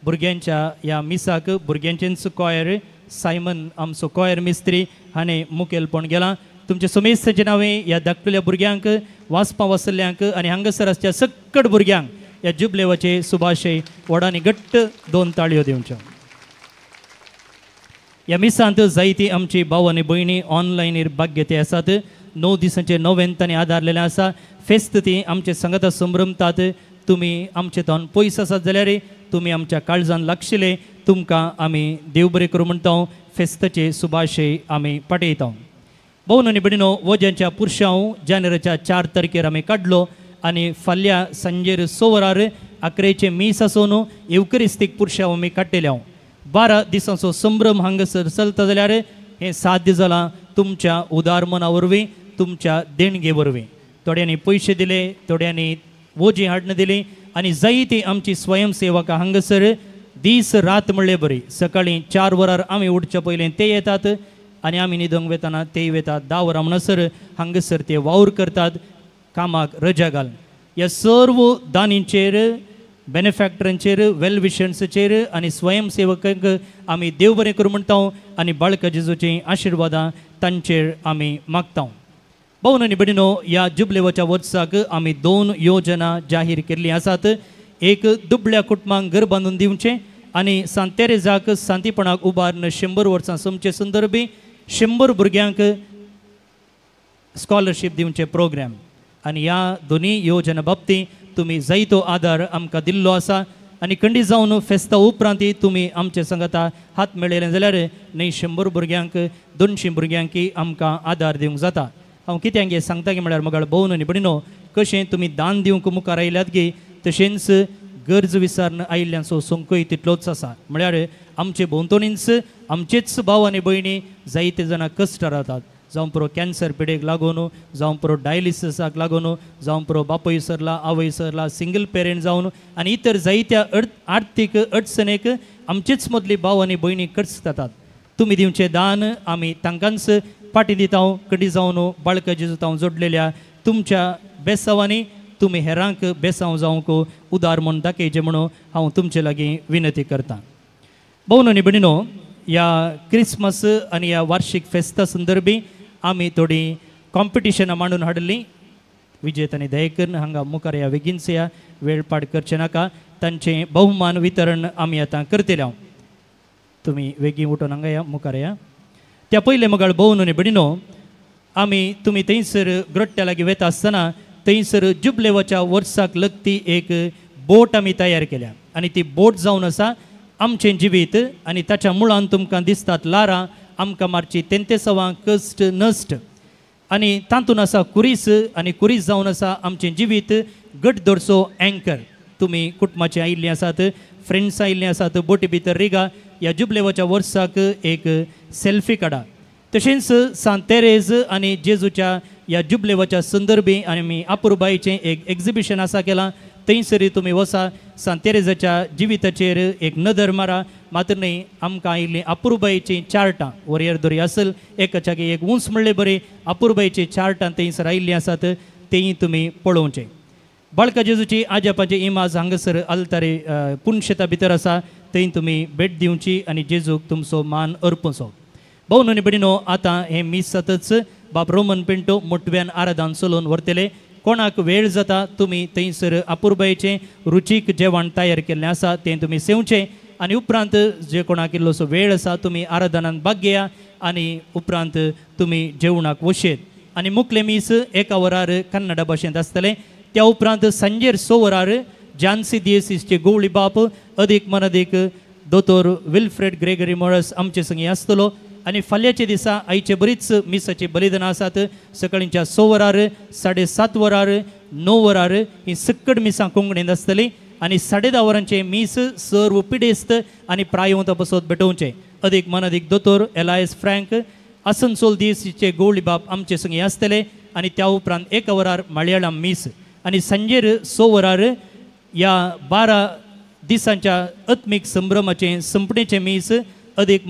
भुरग्यांच्या ह्या मिसाक भुरग्यांचेंच कॉयर सायमन आमचो कॉयर मिस्त्री हाणें मुखेलपण गेलां. तुमचे सुमेस्ताचें नांवें ह्या धाकटुल्या भुरग्यांक, वाचपा वाचल्ल्यांक आनी हांगासर आसच्या सक्कड भुरग्यांक ह्या जुबलेवाचे सुभाशय व्हडांनी घट्ट दोन ताळयो दिवच्यो. ह्या मिसांत जायती आमची भाव आनी भयणी ऑनलायनीर भाग्यते आसात. 9 दिसांचे नोवेन तांणी आदारलेलें आसा. फेस्त ती आमचे संगता संभ्रमतात. तुमी आमचे तावन पयस आसात जाल्यार तुमी आमच्या काळजान लागशिले, तुमकां आमी देव बरें करूं म्हणटा. फेस्ताचे सुभाशय आमी पाठयता. भोवन आनी भयणीनो, वज्यांच्या पुरशांव जानेराच्या 4 तारखेर आमी काडलो आनी फाल्यां सांजेर 6 वरार 11 मीस आसून येवकरिस्तीक पुरशांव आमी काडटेले. 12 दिसांचो संभ्रम हांगासर चलता जाल्यार हें साध्य जालां तुमच्या उदार मना वरवीं, तुमच्या देणगे वरवीं. थोड्यांनी पयशे दिले, थोड्यांनी वोजी हाडून दिली आनी जायती आमची स्वयंसेवकां हांगासर दीस रात म्हणले बरी सकाळीं 4 वरार आमी उठच्या पयलीं ते येतात आनी आमी न्हिदोंक वेतना तेय वेतात 10 वरां म्हणसर हांगासर ते वावर करतात कामाक रजा घालून. ह्या सर्व दानींचेर बेनिफॅक्टरांचेर वेलविशन्सचेर आनी स्वयंसेवकांक आमी देव बरें करूं म्हणटा आनी बाळका जेजूचीं आशिर्वादां तांचेर आमी मागता. भावन आनी भयणीनो ह्या जुबलेवाच्या वर्साक आमी 2 योजना जाहीर केल्ली आसात. एक दुबळ्या कुटुंबांक घर बांदून दिवचें आनी सांत तेरेजाक सांतीपणाक उबारून 100 वर्सां सोमचे संदर्भी 100 भुरग्यांक स्कॉलरशीप दिवचे प्रोग्राम. आनी ह्या दोनूय योजना बाबतींत तुमी जायतो आदार आमकां दिल्लो आसा आनी खंडीत जावन फेस्ता उपरांत तुमी आमचे संगता हात मेळयले जाल्यार न्हय 100 भुरग्यांक 200 भुरग्यांक आमकां आदार दिवंक जाता. हांव कित्याक हें सांगता की म्हळ्यार मगाळ भोवन आनी भयणीनो कशें तुमी दान दिवंक मुखार आयल्यात गी तशेंच गरज विसारून आयिल्ल्यांचो संकय तितलोच आसा. म्हळ्यार आमचे भोंवतणीच आमचेच भाव आनी भयणी जायते जाणां कश्ट रावतात, जावं पुरो कॅन्सर पिडेक लागून, जावं पुरो डायलिसिसाक लागून, जावं पुरो बापूय सरला आवय सरला सिंगल पेरंट जावन आनी इतर जायत्या आर्थीक अडचणेक आमचेच मदली भाव आनी भयणी खर्च जातात. तुमी दिवचें दान आमी तांकांच फाटी दिता. कडी जावन बाळका जेजू हांव जोडलेल्या तुमच्या बेसांवांनी तुमी हेरांक बेसांव जावंक उदार म्हूण दाखयचें म्हणून हांव तुमचे लागीं विनंती करतां. भोवन आनी भयणीनो ह्या क्रिसमस आनी ह्या वार्षीक फेस्ता संदर्भी आमी थोडीं कॉम्पिटिशनां मांडून हाडलीं. विजेत आनी दया करून हांगा मुखार ह्या बेगीनच ह्या वेळ पाड करचें नाका. तांचें बहुमान वितरण आमी आतां करतले. हांव तुमी बेगीन उठून हांगा या मुखार या. त्या पयलें मगाळ भोवन आनी भयणीनो आमी तुमी थंयसर ग्रोट्ट्या लागीं वेता आसतना थंयसर जुबलेवाच्या वर्साक लगती एक बोट आमी तयार केल्या आनी ती बोट जावन आसा आमचें जिवीत आनी ताच्या मुळान तुमकां दिसतात लारां आमकां मारची तेंतेसवां कश्ट नश्ट आनी तातूंत आसा कुरीस आनी कुरीस जावन आसा आमचें जिवीत गट दवरचो एंकर. तुमी कुटुंबाचीं आयिल्लीं आसात, फ्रेंड्स आयिल्लीं आसात, बोटी भितर रिगा ह्या जुबलेवाच्या वर्साक एक सेल्फी काडा. तशेंच सांत तेरेज आनी जेजूच्या ह्या जुबलेवाच्या संदर्भी आनी अपुरबायेचें एक एक्झिबिशन आसा केलां, थंयसर तुमी वसा सांत तेरेजाच्या जिविताचेर एक नदर मारा. मात्र न्हय आमकां आयिल्लीं अपुरबायेचीं चार्टां वरयर दोरी आसल एकाच्याकी एक उंच म्हणले बरी अपुरबायेचीं चार्टां थंयसर आयिल्लीं आसात तेंय तुमी पळोवचें. बाळका जेजूची आजापाची इमाज हांगासर आल्तारे पुनशेता भितर आसा थंय तुमी भेट दिवची आनी जेजूक तुमचो मान अर्पुचो. भोवन आनी भयणीनो आतां हें मीस जातच बाब रोमन पिंटो मोटव्यान आराधन चलोवन व्हरतले. कोणाक वेळ जाता तुमी थंयसर अपुरबायेचें रुचीक जेवण तयार केल्लें आसा तें तुमी सेवचें आनी उपरांत जे कोणाक इल्लोसो वेळ आसा तुमी आराधनान भाग घेया आनी उपरांत तुमी जेवणाक वशेत. आनी मुखलें मीस 1 वरार कन्नडा भाशेंत आसतलें. त्या उपरांत सांजेर 6 वरार जानसी दियेसीसचे गोवळी बाप अदीक मनादीक दोतोर विल्फ्रेड ग्रेगरी मोरस आमचे संगी आसतलो. आनी फाल्यांच्या दिसा आयचे बरीच मिसाची बलिदानां आसात. सकाळींच्या 6 वरार, 7:30 वरार, 9 वरार ही सक्कड मिसां कोंकणींत आसतली आनी 10:30 वरांचें मीस सर्व पिडेस्त आनी प्रायवंता पसत भेटोवचें. अदीक मनादीक दोतोर एलायस फ्रँक आसनसोल दियेसीचे गोवळी बाप आमचे संगी आसतले आनी त्या उपरांत 1 वरार मलयाळम मीस आनी सांजेर 6 वरार ह्या 12 दिसांच्या आत्मीक संभ्रमाचें संपणेचें मीस अदीक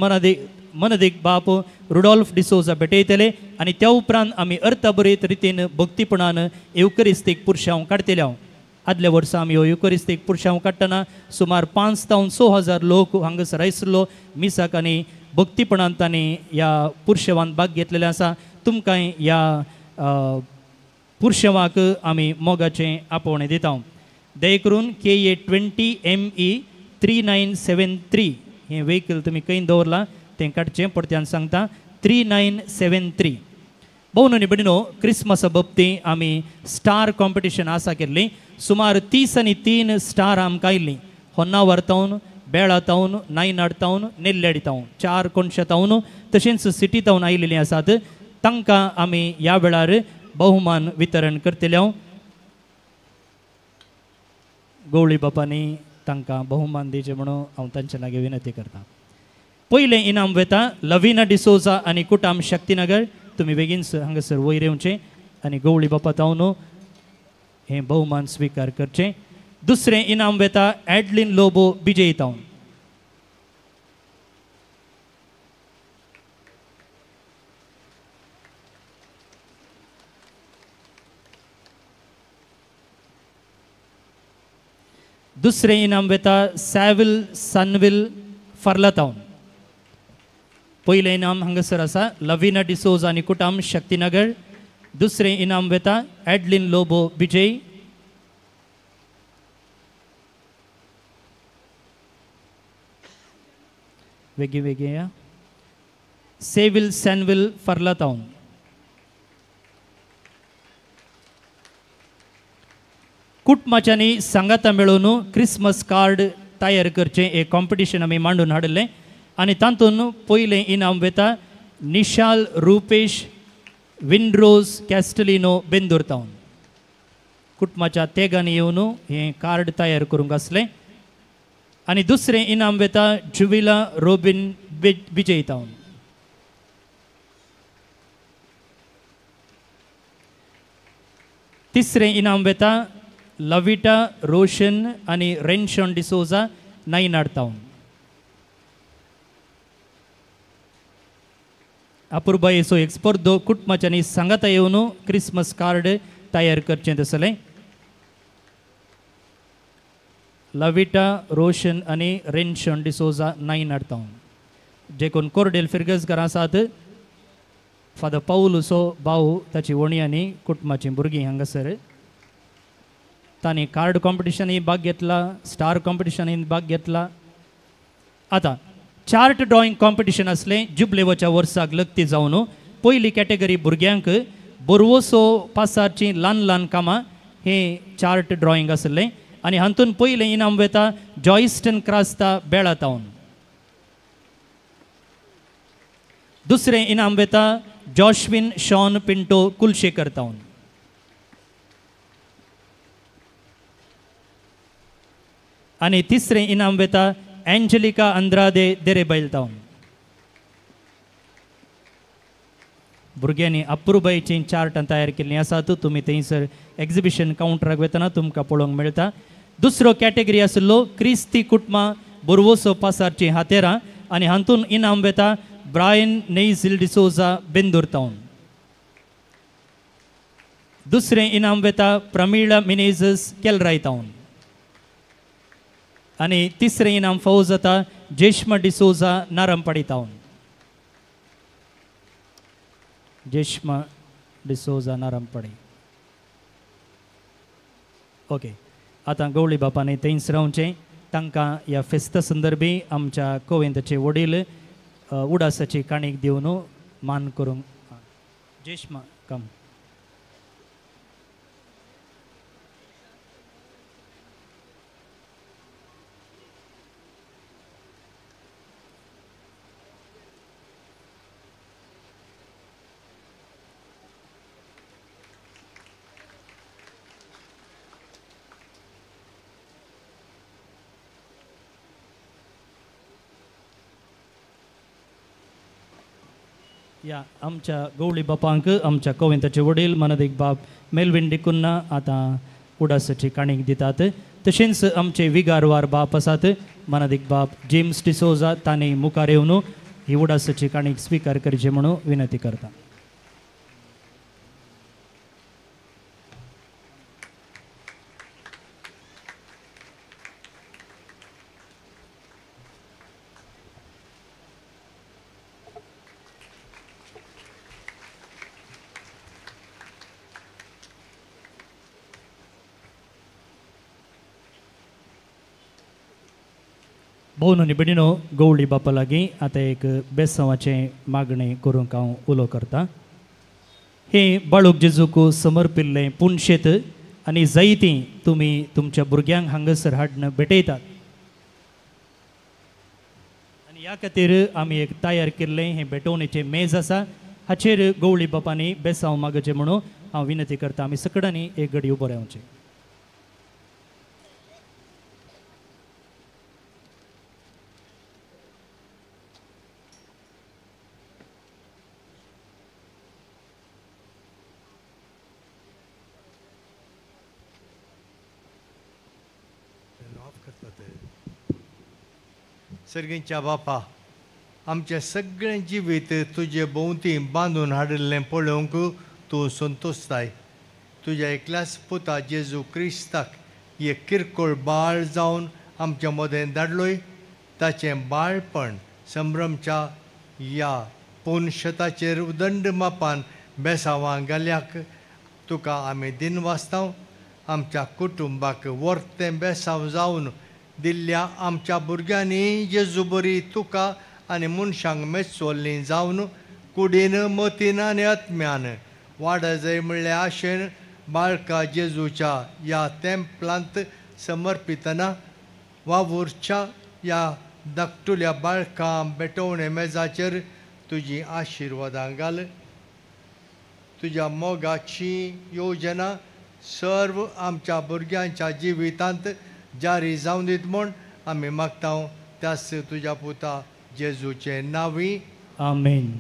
मनदीक बाप रुडॉल्फ डिसोजा भेटयतले आनी त्या उपरांत आमी अर्थाभरीत रितीन भक्तीपणान येवकरिस्तीक पुरशांव काडटले. हांव आदल्या वर्सा आमी ह्यो येवकरिस्तीक पुरशांव काडटना सुमार 5 तावन 6 हजार लोक हांगासर आयिल्लो मिसाक आनी भक्तीपणान तांणी ह्या पुरशेवान भाग घेतलेले आसा. तुमकां ह्या पुरशेवाक आमी मोगाचें आपोवणें दिता. दया करून KA 20 ME 3973 हें व्हेकल तुमी खंय दवरलां तें काडचें. परत्यान सांगता 3973. भोवन आनी भयणीनो क्रिसमसा बाबतींत आमी स्टार कॉम्पिटिशन आसा केल्ली. सुमार 33 स्टार आमकां आयिल्लीं. होन्नावर तावन, बेळा तावन, नायनाड तावन, नेल्ल्याडी तावन, 4 कोणशा तावन तशेंच सिटी तावन आयिल्लीं आसात. तांकां आमी ह्या वेळार बहुमान वितरण करतले. हांव गवळी बापांनी तांकां बहुमान दिवचें म्हणून हांव तांचे लागीं विनंती करता. पयलें इनाम वेता लवीना डिसोजा आनी कुटाम शक्तीनगर. तुमी बेगीन हांगासर वयर येवचें आनी गवळी बापा तावन हें बहुमान स्विकार करचें. दुसरें इनाम वेता एडलिन लोबो बिजय तावन. दुसरें इनाम वेता सॅविल सनविल फार्ला तावन. पयलें इनाम हांगासर आसा लवीना डिसोजा आनी कुटाम शक्तीनगर. दुसरें इनाम वेता एडलिन लोबो विजय. वेगळी वेगळी या सेविल सॅनविल फार्ला तावन. कुटुंबाच्यांनी सांगाता मेळोवन क्रिसमस कार्ड तयार करचें एक कॉम्पिटिशन आमी मांडून हाडिल्लें आनी तातूंत पयलें इनाम वेता निशाल रुपेश विनरोज कॅस्टलिनो बेंदूर तावन. कुटुंबाच्या तेगांनी येवन हें कार्ड तयार करूंक आसलें. आनी दुसरें इनाम वेता जुविला रोबीन विजय तावन. तिसरें इनाम वेता लविटा रोशन आनी रेन्शन डिसोजा नायनाड तावन. अपुरबायेचो एक स्पर्धो कुटुंबाच्यांनी सांगाता येवन क्रिसमस कार्ड तयार करचें तसलें. लविटा रोशन आनी रेन्शन डिसोजा नायनाड तावन. जे कोण कोरडेल फिरगजकार आसात फादर पावलूचो भाव ताची वणी आनी कुटुंबाचीं भुरगीं हांगासर तांणी कार्ड कॉम्पिटिशनूय भाग घेतला, स्टार कॉम्पिटिशनूय भाग घेतला. आतां चार्ट ड्रॉइंग कॉम्पिटिशन आसलें जुबलेवाच्या वर्साक लग्ती जावन. पयली कॅटेगरी भुरग्यांक बोरवोसो पासारचीं ल्हान ल्हान कामां हें चार्ट ड्रॉइंग आसलें आनी हातूंत पयलें इनाम वेता जॉयस्टन क्रास्ता बेळा तावन. दुसरें इनाम वेता जॉशविन शॉन पिंटो कुलशेकर तावन. आनी तिसरें इनाम वेता एंजेलिका अंद्रादे देरेबैल तावन. भुरग्यांनी अप्रुबायचीं चार्टां तयार केल्लीं आसात. तुमी थंयसर एग्जिबिशन कावंटराक वतना तुमकां पळोवंक मेळटा. दुसरो कॅटेगरी आशिल्लो क्रिस्ती कुटुंबां बोरवोसो पासारचीं हातेरां आनी हातूंत इनाम वेता ब्रायन नेझिल डिसोजा बेंदूर तावन. दुसरें इनाम वेता प्रमिळा मिनेझस केलराय तावन. आनी तिसरें इनाम फावो जाता जेश्मा डिसोजा नारमपाडी तावन. जेश्मा डिसोजा नारमपाडी. ओके, आतां गवळी बापांनी थंयच रावचें. तांकां ह्या फेस्ता संदर्भी आमच्या कोवेंताचे वडील उडासाची काणीक दिवन मान करूंक. जेश्मा कम. या आमच्या गवळी बापांक आमच्या कोवेंताचे वडील मनादीक बाप मेलविन डिकुन्ना आतां उडासाची काणीक दितात. तशेंच आमचे विगारवार बाप आसात मनादीक बाप जेम्स डिसोजा तांणी मुखार येवन ही उडासाची काणीक स्विकार करची म्हणून विनंती करता. भोवन आनी भयणीनो गवळी बापा लागीं आतां एक बेसांवाचें मागणें करूंक हांव उलो करतां. हें बाळूक जेजूक समर्पिल्लें पुनशेत आनी जायतीं तुमी तुमच्या भुरग्यांक हांगासर हाडून भेटयतात आनी ह्या खातीर आमी एक तयार केल्लें हें भेटवणेचें मेज आसा. हाचेर गवळी बापांनी बेसांव मागचें म्हणून हांव विनंती करतां. आमी सगळ्यांनी एक घडी उबो रावचें. सर्गींच्या बापा, आमचें सगळें जिवीत तुजे भोंवती बांदून हाडिल्लें पळोवंक तूं संतोशताय. तुज्या एकल्याच पुता जेजू क्रिस्ताक एक किरकोळ बाळ जावन आमच्या मदें धाडलोय. ताचें बाळपण संभ्रमच्या ह्या पुनशताचेर उदंड मापान बेसांवां घाल्याक तुका आमी दिनवासतांव. आमच्या कुटुंबाक वर्तें बेसांव जावन दिल्ल्या आमच्या भुरग्यांनी जेजू बरी तुका आनी मनशांक मेचोल्लीं जावन कुडीन मतीन आनी आत्म्यान वाडजय म्हणल्या आशेन बाळका जेजूच्या ह्या तेंपलांत समर्पितना वावुरच्या ह्या धाकटुल्या बाळकां भेटवणे मेजाचेर तुजी आशिर्वादां घाल. तुज्या मोगाची योजना सर्व आमच्या भुरग्यांच्या जिवितांत जारी जावन दीत म्हूण आमी मागता त्याच तुज्या पुता जेजूचे नांवी, आमेन.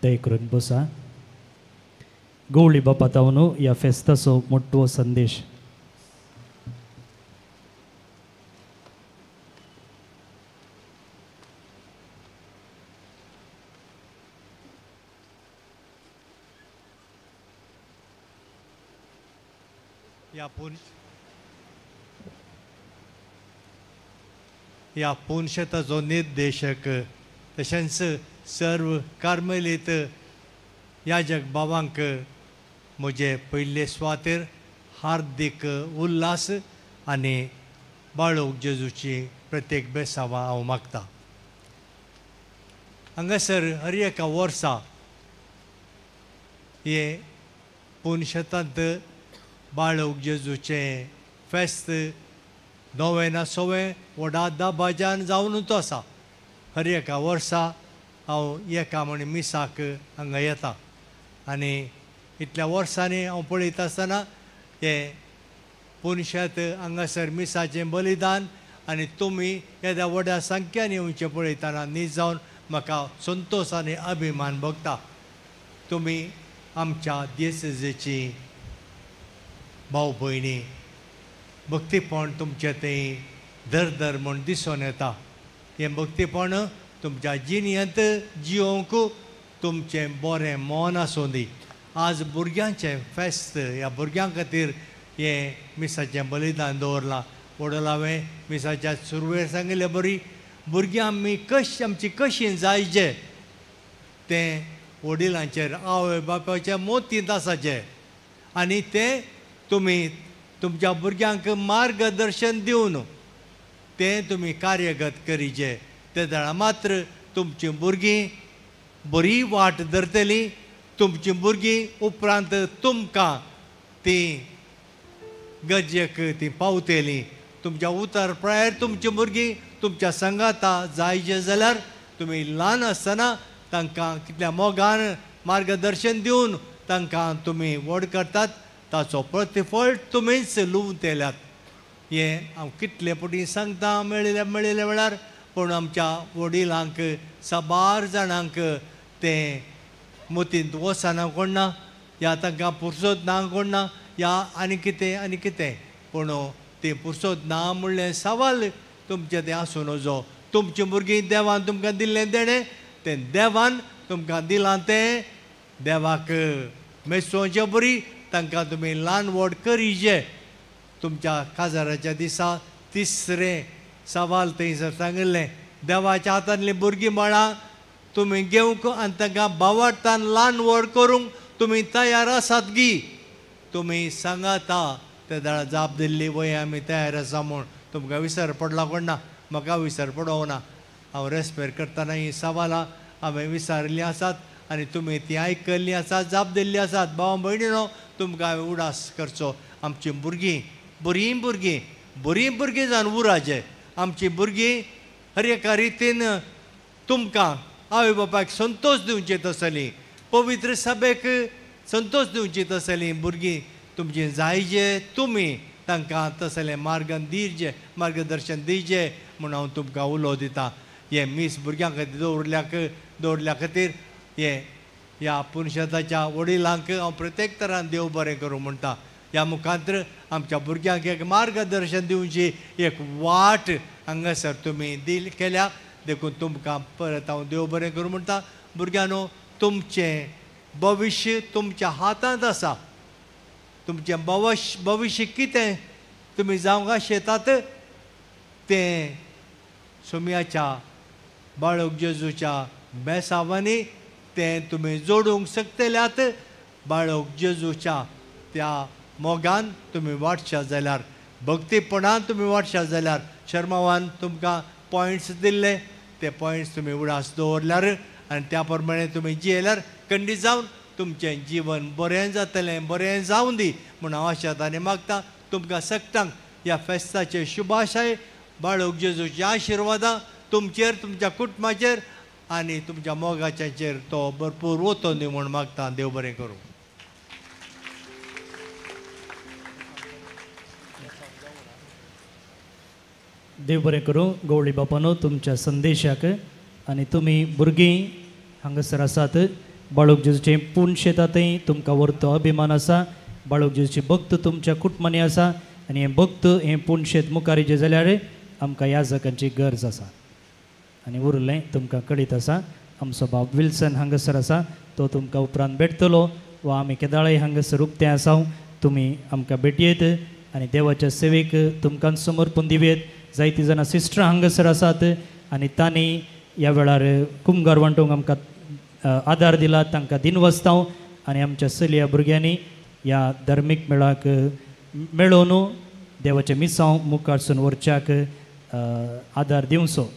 दया करून बसा. गवळी बापा तावनो ह्या फेस्ताचो मोटो संदेश. ह्या पुनशताचो निर्देशक तशेंच सर्व कार्मेलीत याजक बाबांक म्हजे पयले सुवातेर हार्दीक उल्हास आनी बाळोक जेजूची प्रत्येक बेसांवां हांव मागता. हांगासर हर एका वर्सा हे पुनशतांत बाळोक जेजूचें फेस्त नोवें सोवें व्हडा दबाज्यान जावनूच आसा. हर एका वर्सा हांव एका म्हण मिसाक हांगा येता आनी इतल्या वर्सांनी हांव पळयता आसतना हें पुनशेत हांगासर मिसाचें बलिदान आनी तुमी येद्या व्हड्या संख्यान येवचें पळयतना न्हीद जावन म्हाका संतोश आनी अभिमान भोगता. तुमी आमच्या देसेची भाव भयणी भक्तीपण तुमचें थंय दर म्हूण दिसून येता. हें भक्तीपण तुमच्या जिणेंत जियोवंक तुमचें बरें मन आसूं दी. आज भुरग्यांचें फेस्त ह्या भुरग्यां खातीर हें मिसाचें बलिदान दवरलां. व्हडल हांवें मिसाच्या सुरवेर सांगिल्ले बरी भुरग्यां आमी कशी आमची कशी जायचे तें वडिलांचेर आवय बापायच्या मोतींत आसाचें आनी तें तुमी तुमच्या भुरग्यांक मार्गदर्शन दिवन तें तुमी कार्यगत करीचे. ते जाणा मात्र तुमचीं भुरगीं बरी वाट धरतलीं. तुमचीं भुरगीं उपरांत तुमकां तीं गरजेक तीं पावतलीं. तुमच्या उतर प्रायर तुमचीं भुरगीं तुमच्या संगाता जायचे जाल्यार तुमी ल्हान आसतना तांकां कितल्या मोगान मार्गदर्शन दिवन तांकां तुमी व्हड करतात ताचो प्रतिफळ तुमीच लुवतल्यात. हें हांव कितले फावटी सांगता मेळिल्ल्या मेळिल्ल्या वेळार, पूण आमच्या वडिलांक साबार जाणांक तें मतींत वचना कोण ना, ह्या तांकां पुरसोत ना कोण ना, ह्या आनी कितें आनी कितें. पूण तें पुरसोत ना म्हणलें सवाल तुमचें तें आसूं नजो. तुमचीं भुरगीं देवान तुमकां दिल्लें देणें तें देवान तुमकां दिलां तें देवाक मेसोवचे बरी तांकां तुमी ल्हान व्हड करीचे. तुमच्या काजाराच्या दिसा तिसरें सवाल थंयसर सांगिल्लें, देवाच्या हातांतलीं भुरगीं बाळां तुमी घेवंक आनी तांकां बावाडटान ल्हान व्हड करूंक तुमी तयार आसात गी? तुमी सांगाता ते जाणां जाप दिल्ली वय आमी तयार आसा म्हूण. तुमकां विसर पडला कोण ना, म्हाका विसर पडोवंक ना. हांव रेस्पेर करतना हीं सवालां हांवें विचारिल्लीं आसात आनी तुमी तीं आयकल्लीं आसात, जाप दिल्ली आसात. भाव भयणीनो तुमकां हांवें उडास करचो, आमचीं भुरगीं बरीं भुरगीं बरीं भुरगीं जावन उराचे. आमचीं भुरगीं हर एका रितीन तुमकां आवय बापायक संतोश दिवचे तसलीं, पवित्र सभेक संतोश दिवची तसलीं भुरगीं तुमचीं जायचे. तुमी तांकां तसलें मार्गन दिवचें, मार्गदर्शन दिवचें म्हूण हांव तुमकां उलो दितां. हें मीस भुरग्यां खातीर दवरल्या खातीर हें ह्या पुनशताच्या वडिलांक हांव प्रत्येक तरान देव बरें करूं म्हणटा. ह्या मुखांत्र आमच्या भुरग्यांक एक मार्गदर्शन दिवची एक वाट हांगासर तुमी दिल केल्या, देखून तुमकां परत हांव देव बरें करूं म्हणटा. भुरग्यांनो, तुमचें भविश्य तुमच्या हातांत आसा. तुमचें भविश्य कितें तुमी जावंक आशेतात तें सोम्याच्या बाळक जेजूच्या बेसावांनी तें तुमी जोडूंक शकतल्यात. बाळक जेजूच्या त्या मोगान तुमी वाडशा जाल्यार, भक्तीपणान तुमी वाडशा जाल्यार, शर्मावान तुमकां पॉयंट्स दिल्ले ते पॉयंट्स तुमी उडास दवरल्यार आनी त्या प्रमाणे तुमी जियेल्यार खंडीत जावन तुमचें जीवन बरें जातलें, बरें जावं दी म्हूण हांव आशेतां आनी मागतां. तुमकां सगळ्यांक ह्या फेस्ताचे शुभाशय, बाळक जेजूच्या आशिर्वादां तुमचेर, तुमच्या कुटुंबाचेर आनी तुमच्या मोगाचेर तो भरपूर वतो न्ही म्हूण मागतां. देव बरें करूं. देव बरें करूं गवळी बापानो तुमच्या संदेशाक. आनी तुमी भुरगीं हांगासर आसात, बाळक जेजूचें पूण शेतांतय तुमकां व्हरतो अभिमान आसा, बाळक जेजूची भक्त तुमच्या कुटुंबांनी आसा आनी हें भक्त हें पूण शेत मुखार येयचें जाल्यार आमकां याजकांची गरज आसा. आनी उरलें तुमकां कळीत आसा, आमचो बाब विल्सन हांगासर आसा, तो तुमकां उपरांत भेटतलो वा आमी केदाळय हांगासर उक्तें आसा, तुमी आमकां भेटयेत आनी देवाच्या सेवेक तुमकां समर्पण दिवयेत. जायतीं जाणां सिस्टरां हांगासर आसात आनी तांणी ह्या वेळार कुमगार वांटूंक आमकां आदार दिला, तांकां दिनवासतांव. आनी आमच्या चलया भुरग्यांनी ह्या धार्मीक मेळाक मेळोवन देवाचें मिसांव मुखारसून व्हरच्याक आदार दिवचो.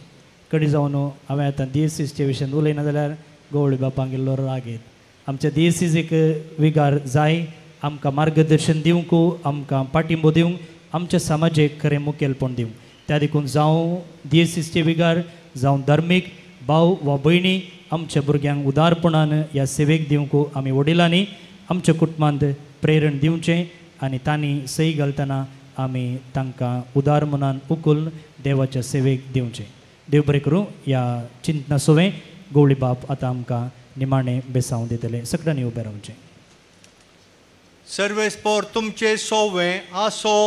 कडी जावन हांवें आतां दियेसीसच्या विशयान उलयना जाल्यार गवळी बापांक इल्लो राग येत. आमच्या दियेसीक विगार जाय, आमकां मार्गदर्शन दिवंक, आमकां पाठिंबो दिवंक, आमच्या समाजेक खरें मुखेलपण दिवंक. त्या देखून जावं दियेसीसचे विगार, जावं धार्मीक भाव वा भयणी आमच्या भुरग्यांक उदारपणान ह्या सेवेक दिवंक आमी वडिलांनी आमच्या कुटुंबांत प्रेरण दिवचें आनी तांणी सही घालतना आमी तांकां उदार मनान उखलून देवाच्या सेवेक दिवचें. देव बरें करूं. ह्या चिंतना सोवें गवळी बाप आतां आमकां निमाणें बेसांव दितले. सगळ्यांनी उबें रावचें. सर्वेस्पोर तुमचे सोवें आसो.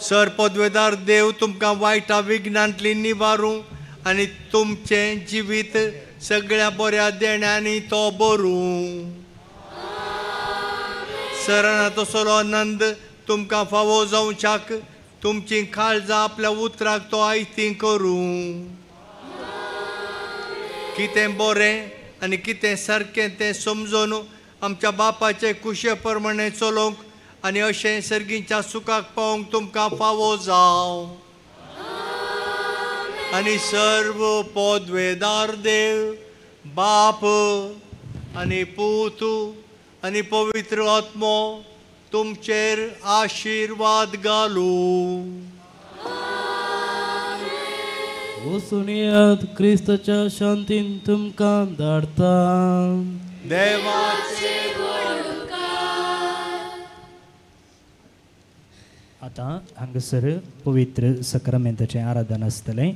सर पदवेदार देव तुमकां वायटा विघ्नांतली निवारूं आनी तुमचें जिवीत सगळ्या बऱ्या देण्यांनी तो बरूं. सराना तसलो आनंद तुमकां फावो जावच्याक तुमची काळजां आपल्या उतराक तो आयती करूं. कितें बरें आनी कितें सारकें तें समजून आमच्या बापाचे कुशे प्रमाणे चलोवंक आनी अशें सर्गीच्या सुखाक पावोवंक तुमकां फावो जावं. आनी सर्व पदवेदार देव बाप आनी पूत आनी पवित्र आत्मो तुमचेर आशिर्वाद घालूं. वचुनयात क्रिस्ताच्या शांतीन तुमकां धाडटा. देवाचे आतां हांगासर पवित्र सक्रामेंताचें आराधन आसतलें.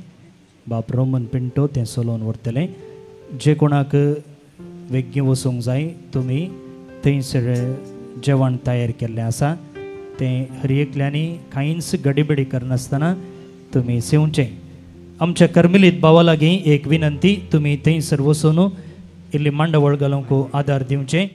बाप रोमन पिंटो तें सोलोवन व्हरतलें. जे कोणाक वेगीं वचूंक जाय तुमी थंयसर जेवण तयार केल्लें आसा तें हर एकल्यांनी कांयच गडीबडी करनासतना तुमी सेवचें. आमच्या कर्मेलीत भावा लागीं एक विनंती, तुमी थंयसर वचून इल्ली मांडावळ घालूंक आदार दिवचें.